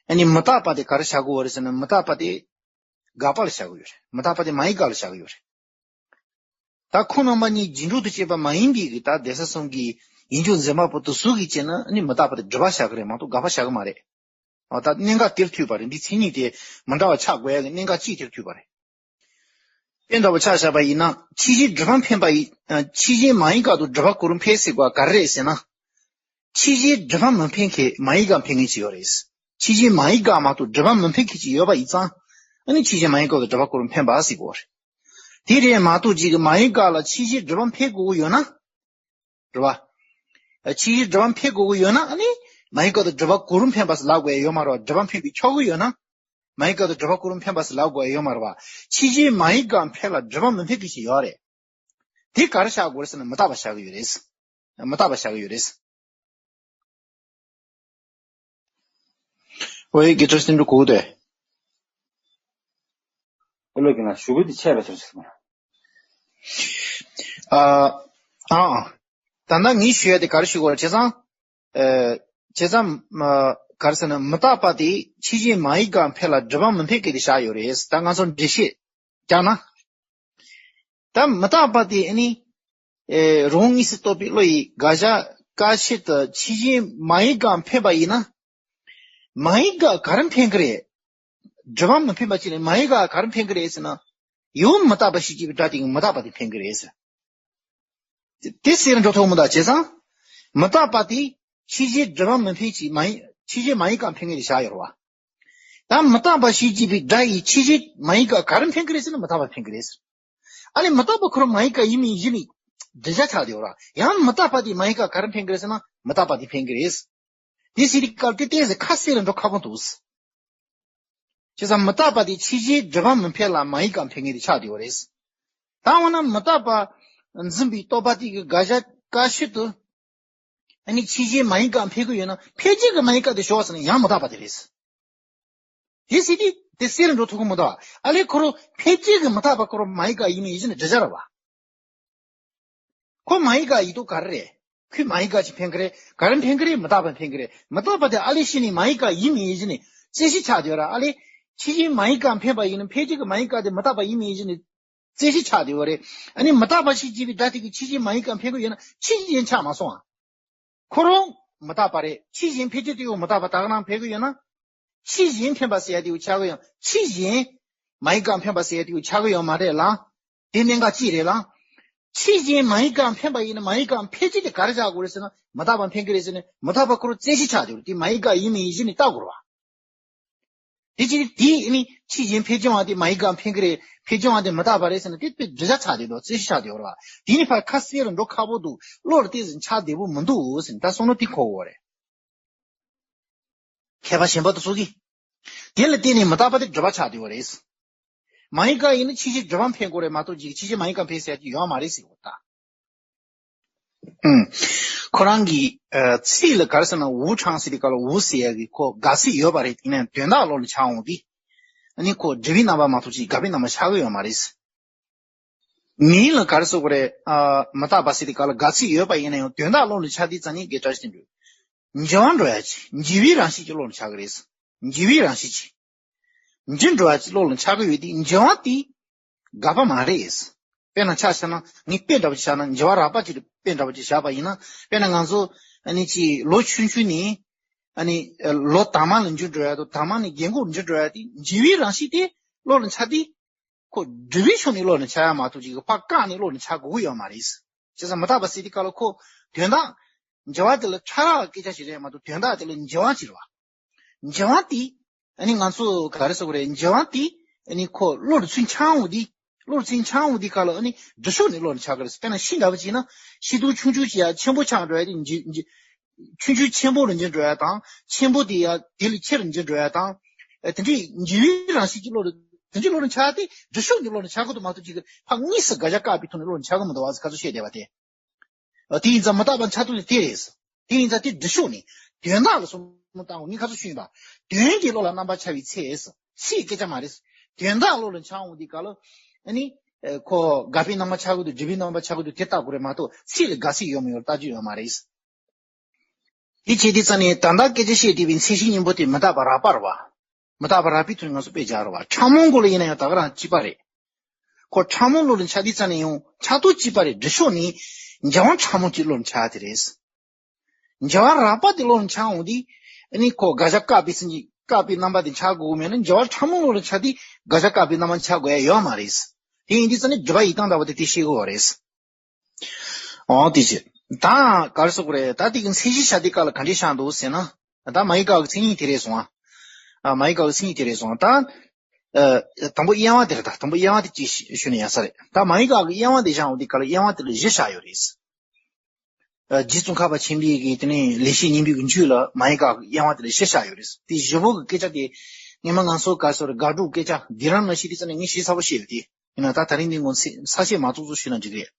ཨ་ནི་མི་རྟག་པ་དེ་ག་རེ་བཞག་གི་ཡོད་རེད་ཟེར་ན། མི་རྟག་པ་དེ་དགག་པ་ལ་བཞག་གི་ཡོད་རེད། མི་རྟག་པ་དེ་མ་ཡི་ག་ལ་བཞག་གི་ཡོད་རེད། ད་ཁོང་རྣམ་པ་གཉིས་རྗེས་འགྲོ་དང་བཅས་པ་མ་ཡིན་པའི་གི་ད་གདན་ས་གསུམ་གྱི་ཡིན་རྒྱུ་འཛིན་པ་པོ་དེ་ཚོ་གིས་བྱས་ན། ཨ་ནི་མི་རྟག་པ་དེ་སྒྲིབ་པ་བཞག་གི་རེད་མ་གཏོགས་དགག་པ་བཞག་གི་མ་རེད། འོ། ད་གནད་འགག་དེར་ཐུག་པ་རེད། འདི་མཚན་ཉིད་དེ་མི་འདྲ་བ་ཆགས་དགོས་ཡ་གི་གནད་འགག་གཅིག་དེར་ཐུག་པ་རེད། དཔེ་འདྲ་བོ་ཆ་བཞག་པ་ཡིན་ན། ཕྱི་གཞི་སྒྲིབ་པ་འཕེན་པ་ཡི། ཨ། ཕྱི་གཞི་མ་ཡི་ག་དང་སྒྲིབ་པ་གོ་རིམ་འཕེལ་ཟེར་བ་ག་རེ་རེད་ཟེར་ན། ཕྱི་གཞི་སྒྲིབ་པ་མི་འཕེན་མཁན་མ་ཡི་ག་འཕེན་མཁན་ཅིག་ཡོད་རེད། ཕྱི་གཞི་མ་ཡི་ག་མ་གཏོགས་སྒྲིབ་པ་མི་འཕེན་མཁན་ཅིག་ཡོད་པ་ཡིན་ཙང་། ཨ་ནི་ཕྱི་གཞི་མ་ཡི་ག་དང་སྒྲིབ་པ་གོ་རིམ་འཕེན་པ་ཟེར་གོ་རེད། དེ་རེད་མ་གཏོགས་ཅིག་གི་མ་ཡི་ག་ལ་ཕྱི་གཞི་སྒྲིབ་པ་འཕེན་དགོས་ཀྱི་ཡོད་ན། རེད་བ། ཨ། ཕྱི་གཞི་སྒྲིབ་པ་འཕེན་དགོས་ཀྱི་ཡོད་ན། ཨ་ནི་མ་ཡི་ག་དང་སྒྲིབ་པ་གོ་རིམ་འཕེན་པ་ཟེར་ལབ་དགོས་ཡ་ཡོད་མ་རེད་བ། སྒྲིབ་པ་འཕེན་པའི་ཆོ་ག་ཡོད་ན། མ་ཡི་ག་དང་སྒྲིབ་པ་གོ་རིམ་འཕེན་པ་ཟེར་ལབ་དགོས་ཡ་ཡོད་མ་རེད་བ། ཕྱི་གཞི་མ་ཡི་ག་འཕེན་ལ་སྒྲིབ་པ་མི་འཕེན་མཁན་ཅིག་ཡོད་རེད། དེ་ག་རེ་བཞག་དགོས་རེད་ཟེར་ན། མི་རྟག་པ་བཞག་གི་ཡོད་རེད། མི་རྟག་པ་བཞག་གི་ཡོད་རེད། ཝེ། དགེ་བཀྲ་ཤིས་དོན་གྲུབ་གོ་གི་འདུག། ཨོ་ལོ། གི་ན་ཞུ་གི་འདི་ཆད་པ་ཚོར་ཚོར་མ། ཨ། ཨ། ཨ། ད་ནང་ངས་ཞུ་ཡ་དེ་ག་རེ་ཞུ་དགོས་རེད། བྱས་ཙང་། ཨ། བྱས་ཙང་། ཨ། ག་རེ་ཟེར་ན། མི་རྟག་པ་དེ་ཕྱི་གཞི་མ་ཡི་ག་འཕེན་ལ་སྒྲིབ་པ་མི་འཕེན་མཁན་དེ་བཞག་ཡོད་རེད། ད་ང་ཚོ་འགྲེལ་བཤད་རྒྱག་ན། ད་མི་རྟག་པ་དེ་ཨ་ནི། ཨེ། རང་དབང་དངོས་སུ་རྟོགས་པའི་བློ་ཡི་དགག་བྱ་བཀག་ཆད་དུ་ཕྱི་གཞི་མ་ཡི་ག་འཕེན་པ་ཡིན་ན། མ་ཡི་ག་ག་རེ་འཕེན་གི་རེད། སྒྲིབ་པ་མི་འཕེན་པ་ཅིག་ལ་མ་ཡི་ག་ག་རེ་འཕེན་གི་རེད་ཟེར་ན། ཡང་མི་རྟག་པ་ཞེས་བགྱི་བའི་སྒྲ་དེ་གིས་མི་རྟག་པ་དེ་འཕེན་གི་རེད་ཟེར། དེ་གསལ་རུ་འགྲོ་ཐུབ་མི་འདུག། བྱས་ཙང་། མི་རྟག་པ་དེ་ཕྱི་གཞི་སྒྲིབ་པ་མི་འཕེན་ཅིག་མ་ཡི། ཕྱི་གཞི་མ་ཡི་ག་འཕེན་གི་རེད་བཞག་ཡོད་རེད་བ། ད་མི་རྟག་པ་ཞེས་བགྱི་བའི་སྒྲ་ཡིས་ཕྱི་གཞི་མ་ཡི་ག་ག་རེ་འཕེན་གི་རེད་ཟེར་ན། མི་རྟག་པ་འཕེན་གི་རེད་ཟེར། ཨ་ནི་མི་རྟག་པ་ཁོ་རང་མ་ཡི་ག་ཡིན་མིན་ཡིན་གཞི་ནས་འགྲེལ་བྱ་ཆགས་བསྡད་ཡོད་རེད། ཡང་མི་རྟག་པ་དེ་མ་ཡི་ག་ག་རེ་འཕེན་གི་རེད་ཟེར་ན། མི་རྟག་པ་དེ་འཕེན་གི་རེད། དེ་ཟེར་དུས་སྐབས་དེ་ཏོག་ཙམ་ཁ་གསལ་རུ་འགྲོ་ཁག་པོ་འདུག། བྱས་ཙང་མི་རྟག་པ་དེ་ཕྱི་གཞི་སྒྲིབ་པ་མི་འཕེན་ལ་མ་ཡི་ག་འཕེན་མཁན་དེ་ཆགས་བསྡད་ཡོད་རེད། ད་འོ་ན་མི་རྟག་པ་འཛིན་པའི་རྟོག་པ་དེ་གི་དགག་བྱ་བཀག་ཆད་དུ། ཨ་ནི་ཕྱི་གཞི་མ་ཡི་ག་འཕེན་གི་ཡོད་ན། འཕེན་བྱེད་ཀྱི་མ་ཡི་ག་དེ་ཞོག་ཟེར་ན་ཡང་མི་རྟག་པ་དེ་རེད། དེ་ཟེར་དུས་དེ་གསལ་རུ་འགྲོ་ཐུབ་ཀྱི་མི་འདུག། ཨ་ལས་ཁོ་རང་འཕེན་བྱེད་ཀྱི་མི་རྟག་པ་ཁོ་རང་མ་ཡི་ག་ཡིན་མིན་ཡིན་གཞི་ནས་འགྲེལ་བྱ་རེད་བ། ཁོ་མ་ཡི་ག་ཡིན་དུས་ག་རེ་རེད། ཁོས་མ་ཡི་ག་ཅིག་འཕེན་གི་རེད། ག་རེ་འཕེན་གི་རེད། མི་རྟག་པ་འཕེན་གི་རེད། མི་རྟག་པ་དེ་ཨ་ལས་གཞི་ནས་མ་ཡི་ག་ཡིན་མིན་ཡིན་གཞི་ནས་རྩོད་གཞི་ཆགས་བསྡད་ཡོད་རེད། ཨ་ལས་ཕྱི་གཞི་མ་ཡི་ག་འཕེན་པ་ཡིན་ན། འཕེན་བྱེད་ཀྱི་མ་ཡི་ག་དེ་མི་རྟག་པ་ཡིན་མིན་ཡིན་གཞི་ནས་རྩོད་གཞི་ཆགས་བསྡད་ཡོད་རེད། ཨ་ནི་མི་རྟག་པ་ཞེས་བགྱི་བའི་སྒྲ་དེ་གིས་ཕྱི་གཞི་མ་ཡི་ག་འཕེན་གི་ཡོད་ན་ཕྱི་གཞི་ཡིན་ཆགས་མ་སོང་ཨ། ཁོ་རང་ མི་རྟག་པ་རེད། ཕྱི་གཞན་འཕེན་རྒྱུ་དེ་ཡང་མི་རྟག་པ་ད་ག་རང་འཕེན་གི་ཡོད་ན། ཕྱི་གཞན་འཕེན་པ་ཟེར་ཡ་དེ་ཡང་ཆགས་གི་ཡོད། ཕྱི་གཞན་མ་ཡི་ག་འཕེན་པ་ཟེར་ཡ་དེ་ཡང་ཆགས་གི་ཡོད་མ་རེད་ལ། དེ་གནད་འགག་ཅིག་རེད་ལ། ཕྱི་གཞན་མ་ཡི་ག་འཕེན་པ་ཡིན་ན་མ་ཡི་ག་འཕེན་རྒྱུ་དེ་ག་རེ་ཆགས་དགོས་རེད་ཟེར་ན། མི་རྟག་པ་འཕེན་གི་རེད་ཟེར་ན། མི་རྟག་པ་ཁོ་རང་རྩོད་གཞི་ཆགས་བསྡད་ཡོད་རེད། དེ་མ་ཡི་ག་ཡིན་མིན་ཡིན་གཞི་ནས་བལྟ་དགོས་རེད་བ། དེ་ཅི་རེད། དེ་ནི་ཕྱི་གཞན་འཕེན་བྱུང་བ་དེ་མ་ཡི་ག་འཕེན་གི་རེད། འཕེན་བྱུང་བ་དེ་མི་རྟག་པ་རེད་ཟེར་ན། དེ་དཔེ་འགྲེལ་བྱ་ཆགས་བསྡད་འདུག་རྩོད་གཞི་ཆགས་བསྡད་ཡོད་རེད་བ། དེ་ནི་ཕར་ཁ་གསལ་རུ་འགྲོ་ཁག་པོ་འདུག་བློ་ལ་དེ་ཟིན་ཆགས་བསྡད་པོ་མི་འདུག་ཟེར་ན། ད་བསམ་བློ་དེ་འཁོར་དགོས་རེད། མཁས་པ་གཞན་པ་དེ་ཚོ་གིས། དེ་ལ་བརྟེན་ནས་མི་རྟག་པ་དེ་སྒྲུབ་པ་ཆགས་བསྡད་ཡོད་རེད། མ་ཡི་ག་ཡིན་ན་ཕྱི་གཞན་སྒྲུབ་པ་འཕེན་དགོས་རེད་མ་གཏོགས་ཅིག་ཕྱི་གཞན་མ་ཡི་ག་འཕེན་ཟེར་ཡ་ཅིག་ཡོད་མ་རེད་ཟེར་བ་ད། ཨུམ། ཁོ་རང་གི་ཨ་ཚིག་ལ་ག་རེ་ཟེར་ན། ཝུ་ཁྲང་ཟེར་དུས་སྐབས་ལ་ཝུ་ཟེར་ཡ་གི་ཁོ་དགག་ཚིག་ཡོད་པ་རེད། དེ་ནས་དོན་དག་བློ་ལ་འཆར་འོང་དུས། ཨ་ནི་ཁོ་སྒྲུབ་པའི་རྣམ་པ་མ་གཏོགས་ཅིག་དགག་པའི་རྣམ་པ་ཆགས་ཀྱི་ཡོད་མ་རེད། མིང་ལ་ག་རེ་ཟེར་དགོས་རེད། ཨ་མི་རྟག་པ་ཟེར་དུས་སྐབས་ལ་དགག་ཚིག་ཡོད་པ་ཡིན་ན་ཡང་དོན་དག་བློ་ལ་འཆར་དུས་ཙམ་ནས་དགེ་ཕྲ་ཞིག་འདུག་འགྱུར་བ་འགྲོ་ཡ་ཅིག་འགྱུར་བའི་རང་བཞིན་གྱི་བློ་ལ་འཆར་གི་རེད། འགྱུར་བའི་རང་བཞིན་གྱི། འགྱུར་འགྲོ་བ་ཅིག་བློ་ལ་འཆར་གི་ཡོད་དུས་འགྱུར་བ་དེ་དགག་པ་མ་རེད། དཔེར་ན་ཆ་བཞག་ན། ངས་དཔེ་འདྲ་པོ་ཅིག་བཞག་ན། འགྱུར་བ་རགས་པ་ཅིག་དཔེ་འདྲ་པོ་ཅིག་བཞག་པ་ཡིན་ན། དཔེར་ན་ང་ཚོ་ཨ་ནི་ཅིག་ལོ་ཆུང་ཆུང་ནས་ཨ་ནི་ལོ་དྭངས་མ་ལ་འགྱུར་འགྲོ་ཡ་དང་། དྭངས་མ་ནས་རྒན་གོག་འགྱུར་འགྲོ་ཡ་དེ་འགྱུར་བའི་རང་བཞིན་དེ་བློ་ལ་འཆར་དུས། ཁོ་སྒྲུབ་པའི་ཕྱོགས་ནས་བློ་ལ་འཆར་ཡ་མ་གཏོགས་ཅིག་ཕར་བཀག་ནས་བློ་ལ་འཆར་དགོས་ཀྱི་ཡོད་མ་རེད། བྱས་ཙང་མི་རྟག་པ་ཟེར་དུས་སྐབས་ལ་ཁོ་དོན་དག་འགྱུར་བ་དེ་ལ་ཕྲ་རགས་སྐད་ཆ་ཞིག་རེད་མ་གཏོགས་དོན་དག་དེ་ལ་འགྱུར་བ་ཅིག་རེད་བ། འགྱུར་བ་དེ་ཨ་ནི་ང་ཚོ་ག་རེ་ཟེར་དགོས་རེད། འགྱུར་བ་དེ་ཨ་ནི་ཁོ་བློ་ལ་ཚུར་འཆར་འོང་དུས། བློ་ལ་ཚུར་འཆར་འོང་དུས་སྐབས་ལ་ཨ་ནི་སྒྲུབ་ཕྱོགས་ནས་བློ་ལ་འཆར་གི་རེད། དཔེར་ན་ཤིང་འདྲ་པོ་ཅིག་ན། ཤིང་སྡོང་ཆུང་ཆུང་ཅིག་ཡ་ཆེན་པོ་ཆགས་འགྲོ་ཡ་དེ་འགྱུར་འགྱུར། ཆུང་ཆུང་ཆེན་པོ་རུ་འགྱུར་འགྲོ་ཡ་དང་། ཆེན་པོ་དེ་ཡ་དེ་ལས་ཆེ་རུ་འགྱུར་འགྲོ་ཡ་དང་། ཨ་དེ་འདྲའི་འགྱུར་བའི་རང་བཞིན་གྱི་བློ་རུ། དེ་འདྲའི་བློ་རུ་འཆར་ཏེ་སྒྲུབ་ཕྱོགས་ཀྱི་བློ་རུ་འཆར་གི་འདུག་མ་གཏོགས་ཅིག་ཕར་དངོས་སུ་དགག་བྱ་བཀག་པའི་ཐོག་ནས་བློ་རུ་འཆར་གི་མི་འདུག་བ་ཟེར་ཁ་ཚོ་བཤད་བསྡད་པ་དེ། ཨ་དེ་ཡིན་ཙང་མི་རྟག་པ་འཆར་སྟངས་དེ་དེ་རེད། དེ་ཡིན་ཙང་དེ་སྒྲུབ་ཕྱོགས་ནས་དོན་དག་ལ་བསམ་བློ་བཏང་དགོས། ངས་ཁ་ཚོ་ཞུས་པ། དོན་གྱི་བློ་ལ་རྣམ་པར་འཆར་བའི་ཚེ། ཚིག་སྐད་ཆ་མ་རེད། དོན་དག་བློ་ལ་འཆར་འོང་དུས་སྐབས་ལ། ཨ་ནི་ཁོ་དགག་པའི་རྣམ་པ་འཆར་གི་འདུག་སྒྲུབ་པའི་རྣམ་པ་འཆར་གི་འདུག་དེ་བལྟ་དགོས་རེད་མ་གཏོགས་ཚིག་ལ་དགག་ཚིག་ཡོད་མ་ཡོད་ལ་བལྟ་རྒྱུ་ཡོད་མ་རེད། དེ་བྱས་དུས་ཙམ་ནས་ད་ལྟ་སྐད་ཆ་བཤད་བསྡད་པའི་མཚན་གཞི་གཉིས་པོ་དེ་མི་རྟག་པ་རགས་པ་རེད་བ། མི་རྟག་པ་རགས་པའི་ཐོག་ནས་ང་ཚོ་དཔེ་སྦྱར་རོགས་བ། ཕྲ་མོའི་སྐོར་ལ་ཡིན་ན་ཡང་ད་ག་རང་གཅིག་པ་རེད། ཁོ་ཕྲ་མོའི་བློ་ལ་འཆར་དུས་ཙམ་ནས་ཡང་འཆར་སྟངས་གཅིག་པ་རེད། སྒྲུབ་ཕྱོགས་ནས་འགྱུར་བ་ཕྲ་མོ་གཅིག་བློ་ལ་འཆར་དེ་རེད། འགྱུར་བ་རགས་པ་དེ་བློ་ལ་འཆར་འོང་དུས། ཨ་ནི་ཁོ་དགག་བྱ་བཀག་པའི་ཚུལ་གྱིས་བཀག་པའི་རྣམ་པ་དེ་འཆར་དགོས་ཀྱི་མེད་ན། འགྱུར་བ་ཕྲ་མོའི་བློ་ལ་འཆར་དུས་དགག་བྱ་བཀག་པའི་རྣམ་པ་འཆར་དགོས་ཡ་ཡོད་མ་རེད། དེ་ཡིན་དུས་ཙམ་ནས་སྒྲུབ་པ་ཡིད་བརྟན་ལྟ་བུ་དེ་དེ་ཤེས་དགོས་པ་རེད། འོ་དེ་བྱས། ད་ག་རེ་ཟེར་དགོས་རེད། ད་དེ་གི་མཚན་གཞི་བཞག་དུས་སྐབས་ལ་ག་འདྲས་བཞག་འདུག་ཟེར་ན། ད་མ་ཡི་ག་གི་མཚན་ཉིད་དེ་རེད་སོང་ཨ། ཨ་མ་ཡི་ག་གི་མཚན་ཉིད་དེ་རེད་སོང་ཨ། ད་ཨ་དང་པོ་དབྱེ་བ་དེ་རེད། ད་དང་པོ་དབྱེ་བ་དེ་གཅིག་ཞུ་ན་ཡག་ས་རེད། ད་མ་ཡི་ག་གི་དབྱེ་བ་དེ་བཞག་འོང་དུས་སྐབས་ལ་དབྱེ་བ་དེ་ལ་བཞི་བཞག་ཡོད་རེད། ཨ་རྗེ་ཙོང་ཁ་པ་ཆེན་པོའི་གི་དེ་ནས་ལེགས་བཤད་སྙིང་པོའི་གི་མཇུག་ལ་མ་ཡི་ག་གི་དབྱེ་བ་དེ་ལ་བཞི་བཞག་ཡོད་རེད། དེ་བཞི་པོ་གི་སྐད་ཆ་དེ་སྔོན་མ་ང་ཚོ་ག་རེ་ཟེར་དགོས་རེད། དགག་སྒྲུབ་སྐད་ཆ་འདི་རང་ནང་བཞིན་དེ་ཙམ་ནས་ངས་ཞུས་ཚར་པོ་བཤད་ཡོད་དེ། ཡིན་ན་ད་ད་རིང་འདི་ངོ་ཚ་ཤས་མ་ཙོག་ཙོག་ཞུས་ན་འགྲིག་གི་རེད།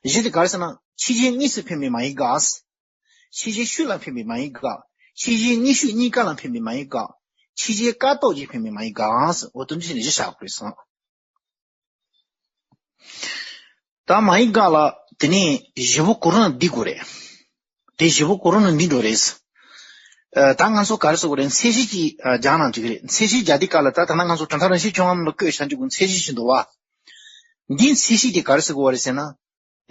བཞི་དེ་ག་རེ་ཟེར་ན། ཕྱི་རྐྱེན་དངོས་སུ་འཕེན་པའི་མ་ཡི་ག། ཕྱི་རྐྱེན་ཤུགས་ལ་འཕེན་པའི་མ་ཡི་ག། ཕྱི་རྐྱེན་དངོས་ཤུགས་གཉིས་ཀ་ལ་འཕེན་པའི་མ་ཡི་ག། ཕྱི་རྐྱེན་ཀ་ཏོག་ཅིག་འཕེན་པའི་མ་ཡི་ག། འོ་དེ་འདྲ་བྱས་ནས་བཞི་བཞག་དགོས་སོང་། ད་མ་ཡི་ག་ལ་དེ་ནས་བཞི་པོ་གོ་རིམ་འདི་དགོས་རེད། དེ་བཞི་པོ་གོ་རིམ་འདི་འགྲོ་རེད། ཨ་ད་ང་ཚོ་ག་རེ་ཟེར་དགོས་རེད། མཚན་གཞི་ཅིག་ཨ་སྦྱང་ན་འགྲིག་གི་རེད། མཚན་གཞི་སྦྱར་དུས་སྐབས་ལ་ད་ད་ལྟ་ང་ཚོ་གྲུབ་མཐའ་རང་བཞིན་བྱུང་བ་རྣམས་ལ་བཀོད་བྱ་འཇུག་གི་མཚན་གཞི་ཞིག་འདུག་བ། འདིའི་མཚན་གཞི་དེ་ག་རེ་ཟེར་དགོས་པ་རེད་ཟེར་ན།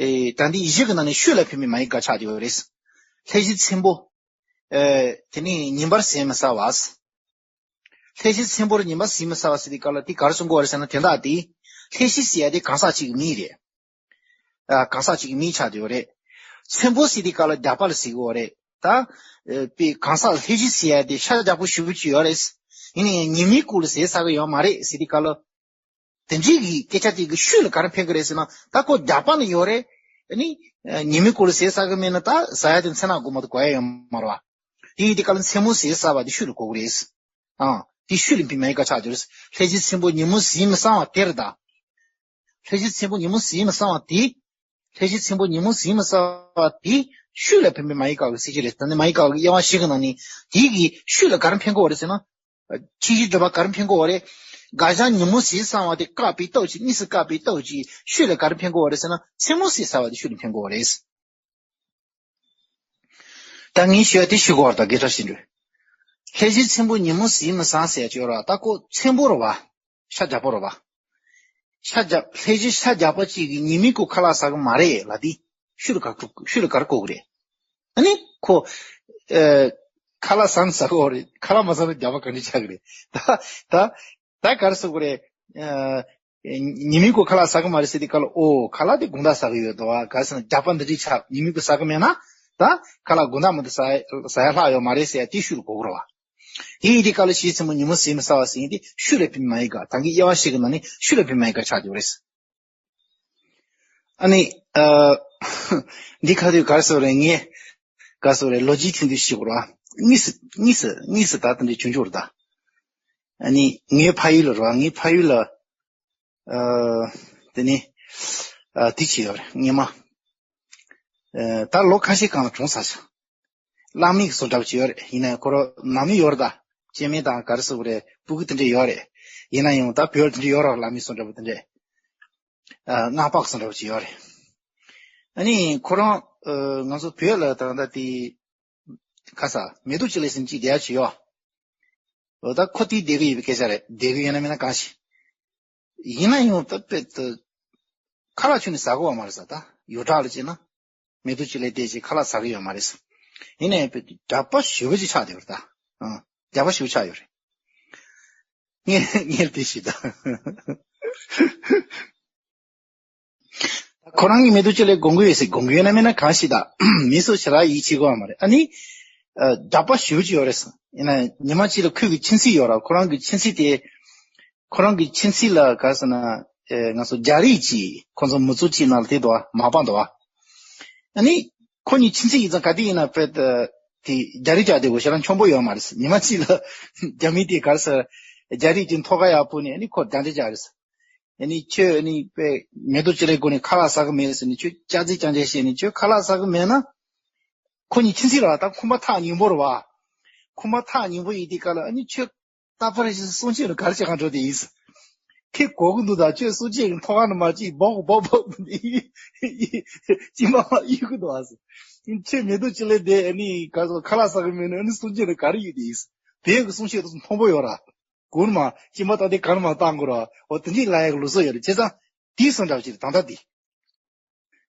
ཨེ་ད་འདི་བཞི་གི་ནང་ནས་ཤུགས་ལ་འཕེན་པའི་མ་ཡི་ག་ཆགས་བསྡད་ཡོད་རེད། ལྷས་བྱིན་ཚེམ་པོ། ཨེ་དེ་ནས་ཉིན་པར་ཟས་མི་ཟ་བ། ལྷས་བྱིན་ཚེམ་པོར་ཉིན་པར་ཟས་མི་ཟ་བ་ཟེར་དུས་སྐབས་ལ་དེ་ག་རེ་གསུང་གི་ཡོད་རེད་ཟེར་ན། དོན་དག་དེ་ལྷས་བྱིན་ཟེར་ཡ་དེ་གང་ཟག་གཅིག་གི་མིང་རེད། ཨ་གང་ཟག་གཅིག་གི་མིང་ཆགས་བསྡད་ཡོད་རེད། ཚེམ་པོ་ཟེར་དུས་སྐབས་ལ་རྒྱགས་པ་ལ་ཟེར་གི་ཡོད་རེད། ད་ཨེ་དཔེ་གང་ཟག་ལྷས་བྱིན་ཟེར་ཡ་དེ་ཤ་རྒྱགས་པོ་ཞེ་པོ་ཅིག་ཡོད་རེད། ཡིན་ན་ཡང་ཉི་མའི་གུང་ལ་ཟས་ཟ་གི་ཡོད་མ་རེད་ཟེར་དུས་སྐབས་ལ། དེ་འདྲའི་གི་སྐད་ཆ་དེ་གི་ཤུགས་ལ་ག་རེ་འཕེན་གི་རེད་ཟེར་ན། ད་ཁོ་རྒྱགས་པ་ནི་ཡོད་རེད། ཨ་ནི་ཉི་མའི་གུང་ལ་ཟས་ཟ་གི་མེད་ན་ད་ཟ་ཡ་དེ་མཚན་ནག་དགོས་མ་གཏོགས་གོ་ཡ་ཡོད་མ་རེད་བ། དེ་ཡིན་དུས་སྐབས་ལ་མཚན་མོ་ཟས་ཟ་བ་དེ་ཤུགས་ལ་གོ་གི་རེད། ཨ་དེ་ཤུགས་ལ་འཕེན་མ་ཡི་ག་ཆགས་ཀྱི་རེད། ལྷས་བྱིན་ཚེམ་པོ་ཉིན་མོ་ཟས་མི་ཟ་བ་དེ་རེད་ད། ལྷས་བྱིན་ཚེམ་པོ་ཉིན་མོ་ཟས་མི་ཟ་བ་དེ། ལྷས་བྱིན་ཚེམ་པོ་ཉིན་མོ་ཟས་མི་ཟ་བ་དེ་ཤུགས་ལ་འཕེན་པའི་མ་ཡི་ག་གི་མཚན་གཞི་རེད། ད་ནི་མ་ཡི་ག་གི་དབྱེ་བ་བཞི་གི་ནང་ནས་དེ་གི་ཤུགས་ལ་ག་རེ་འཕེན་གི་ཡོད་རེད་ཟེར་ན། ཕྱི་གཞི་སྒྲུབ་པ་ག་རེ་འཕེན་གི་ཡོད་རེད། དགག་བྱ་ཉིན་མོ་ཟས་ཟ་བ་དེ་བཀག་པའི་སྟོབས་ཀྱིས། དངོས་སུ་བཀག་པའི་སྟོབས་ཀྱིས་ཤུགས་ལ་ག་རེ་འཕེན་གི་ཡོད་རེད་ཟེར་ན། མཚན་མོ་ཟས་ཟ་བ་དེ་ཤུགས་ལ་འཕེན་གི་ཡོད་རེད། ད་ངས་ཞུ་ཡ་དེ་ཞུ་དགོས་པ་རེད། ད་དགེ་ཕྲ་ཞིག་འདུག་ལྷས་བྱིན་ཚེམ་པོ་ཉིན་མོ་ཟས་མི་ཟ་ཟེར་ཡ་ཅིག་ཡོད་རེད་བ། ད་ཁོ་ཚེམ་པོ་རེད་བ། ཤ་རྒྱགས་པོ་རེད་བ། ཤ་རྒྱགས། ལྷས་བྱིན་ཤ་རྒྱགས་པ་གཅིག་གིས་ཉི་མའི་གུང་ཁ་ལག་ཟ་གི་མ་རེད་ལབ་དུས་ཤུགས་ལ་ག་ཤུགས་ལ་ག་རེ་གོ་གི་རེད། ཨ་ནི་ཁོ་ཨ་ཁ་ལག་ཟ་ན་ཟ་གི་ཡོད་རེད། ཁ་ལག་མ་ཟ་ན་རྒྱབ་པ་ག་འདྲ་ཆགས་ཀྱི་རེད། ད་ད་ད་ག་རེ་ཟེར་དགོས་རེད། ཨ་ཉི་མའི་གུ་ཁ་ལག་ཟ་གི་མ་རེད་ཟེར་དུས་སྐབས་ལ། ཨོ་ཁ་ལག་དེ་དགོང་དག་ཟ་གི་ཡོད་དོ། ག་རེ་ཟེར་ན་རྒྱབ་པ་འདི་འདྲ་ཆགས། ཉི་མའི་གུ་ཟ་གི་མེད་ན་ད་ཁ་ལག་དགོང་དག་མ་གཏོགས་ཟ་ཟ་ཡ་ལྷག་ཡོད་མ་རེད་ཟེར་ཡ་དེ་ཤུགས་ལ་གོ་དགོས་རེད་བ། དེ་ཡིན་དུས་སྐབས་ལ་ཞེས་ཚིམ་པོ་ཉིན་མོ་ཟིན་མི་ཟ་བ་ཟེར་མཁན་དེ་ཤུགས་ལ་ཕན་མ་ཡིན་ག། ད་གིན་དབྱེ་བ་བཞི་གི་ནང་ནས་ཤུགས་ལ་ཕན་མ་ཡིན་ག་ཆགས་བསྡད་པ་རེད། ཨ་ནི་ཨ་འདི་ག་དུས་ག་རེ་ཟེར་རེད། ངས་ག་རེ་ཟེར་རེད། ལོ་རྒྱུས་ཐེངས་དུས་ཤིག་ར། དངོས་སུ་དངོས་སུ་དངོས་སུ་ད་དེ་འདྲའི་བྱུང་བྱུང་རེད་ད། ཨ་ནི་ངའི་ཕ་ཡུལ་ལ་ར། ངའི་ཕ་ཡུལ་ལ་ཨ་དེ་ནི་ཨ་དེ་བྱས་ཡོད་རེད། ངས་མ་ཨ་ད་ལོ་ཁ་ཤས་གང་ལ་གྲོངས་ཚར་ཤག་བླ་མའི་གསུང་འདྲ་པོ་ཅིག་ཡོད་རེད། ཡིན་ན་ཡང་ཁོ་རང་ནང་མི་ཡོད་རེད་ད། སྐྱེ་དམན་དང་ག་རེ་ཟེར་དགོས་རེད། སྤུ་གུ་དེ་འདྲས་ཡོད་རེད། ཡིན་ན་ཡང་ད་བོད་དེ་འདྲས་ཡོད་རེད། བླ་མའི་གསུང་འདྲ་པོ་དེ་འདྲས། ཨ་སྔགས་པ་གསུང་འདྲ་པོ་ཅིག་ཡོད་རེད། ཨ་ནི་ཁོ་རང་ཨ་ང་ཚོ་བོད་ལ་ད་ལྟ་དེ་ཁ་ས་མེ་ཏོག་ཅིག་ལས་ཟིན་ཅིག་བསྡད་ཡ་ཅིག་ཡོད། འོ་ད་ཁོ་དེ་བསྡད་གི་ཡོད་པའི་སྐད་ཆ་རེད། བསྡད་གི་ཡོད་ན་མེད་ན་གང་ཤེས། ཡིན་ན་ཡང་ད་དཔེ་ད་ཁ་ལག་ཁྱོན་ནས་ཟ་གི་ཡོད་མ་རེད་ཟེར། ད་ཡོངས་གྲགས་ལ་བྱས་ན། མེ་ཏོག་ཅིག་ལས་བལྟས་ཅིག་ཁ་ལག་ཟ་གི་ཡོད་མ་རེད་ཟེར། ཡིན་ནའི་དཔེ་རྒྱགས་པ་ཞེ་པོ་ཅིག་ཆགས་བསྡད་པ་རེད་ད། ཨ་རྒྱགས་པ་ཞེ་པོ་ཆགས་ཡོད་རེད། ངས་ངས་དེ་ཞིག་ད། ཁོ་རང་གིས་མེ་ཏོག་ཅིག་ལས་དགོངས་ཀྱི་ཡོད་ཟེར། དགོངས་ཀྱི་ཡོད་ན་མེད་ན་གང་ཤེས་ད། མི་སུ་ཞིག་ལ་ཡིད་ཆེས་དགོས་པ་མ་རེད། ཨ་ནི་ཨ་རྒྱགས་པ་ཞེ་པོ་ཅིག་ཡོད་རེད་ཟེར། ཡིན་ན་ཉི་མ་གཅིག་ལ་ཁོའི་གི་མཆིན་ཚད་ཡོད་ར། ཁོ་རང་གི་མཆིན་ཚད་དེ། ཁོ་རང་གི་མཆིན་ཚད་ལ་ག་རེ་ཟེར་ན། ཨེ་ང་ཚོ་རྒྱ་རིགས་ཀྱི་ཁོ་ཚོ་མི་ཚོགས་ཅིག་ནང་ལ་དེ་འདུག་བ། མ་པ་འདུག་བ། ཨ་ནི་ཁོ་གཉིས་ཁྱིམ་མཚེས་ཡིན་ཙང་ག་དུས་ཡིན་ན་དཔེ་དེ་རྒྱ་རིགས་རྒྱག་དེ་འོ་ཞེ་དྲག་འཁྱོངས་པོ་ཡོད་མ་རེད། ཉི་མ་གཅིག་ལ་རྒྱ་མི་དེ་ག་རེ་ཟེར། རྒྱ་རིགས་ཀྱི་མཐོ་ཁ་ཡག་པོ་ནས་ཨ་ནི་ཁོ་རྒྱ་འདྲེ་རྒྱག་རེད། ཨ་ནི་ཁྱོད་ཨ་ནི་དཔེ་མེ་ཏོག་ཅིག་ལས་དགོས་ནས་ཁ་ལག་ཟ་གི་མེད་ཟེར་ནས། ཁྱོད་སྐྱག་རྫུན་རྐྱང་རྐྱང་བཤད་ནས། ཁྱོད་ཁ་ལག་ཟ་གི་མེད་ན་ཁོ་གཉིས་ཁྱིམ་མཚེས་རེད་བ། ད་ཁོམ་པ་ཐག་ཉེ་པོ་རེད་བ། ཁོམ་པ་ཐག་ཉེ་པོ་ཡིན་དུས་སྐབས་ལ་ཨ་ནི་ཁྱོད་རྟག་པར་སྲུང་སྐྱོབ་ལ་ག་རེ་བྱེད་ག་འགྲོ་དེ་ཡིན། ཁྱེད་གོ་གི་འདུག་ད། ཁྱོད་སྲུང་སྐྱོབ་ཀྱི་ཐོག་ཁ་ནས་མར་ཅིག་སྦོག་སྦོག་སྦོག་ཅིག་མ་མ་གཡུག་གི་འདུག་ཨ་ཟེར། ཁྱོད་མེ་ཏོག་ཅིག་ལས་དེ་ཨ་ནི་ག་ཚོད་ཁ་ལག་ཟ་གི་མེད་ན་ཨ་ནི་སྲུང་སྐྱོབ་ལ་ག་རེ་ཡོད་དེ་ཡིན། བོད་ཀྱི་སྲུང་སྐྱོབ་དེ་ཚོ་མཐོན་པོ་ཡོད་ར། གུར་མ་ཅིག་མ་བཏང་དེ་གར་མ་བཏང་དགོས་ར། འོ་དེ་འདྲའི་ལབ་ཡག་གི་ལུགས་སྲོལ་ཡོད་རེད། བྱས་ཙང་དེའི་སྲུང་འདྲ་བ་ཅིག་རེད། ད་ལྟ་དེ།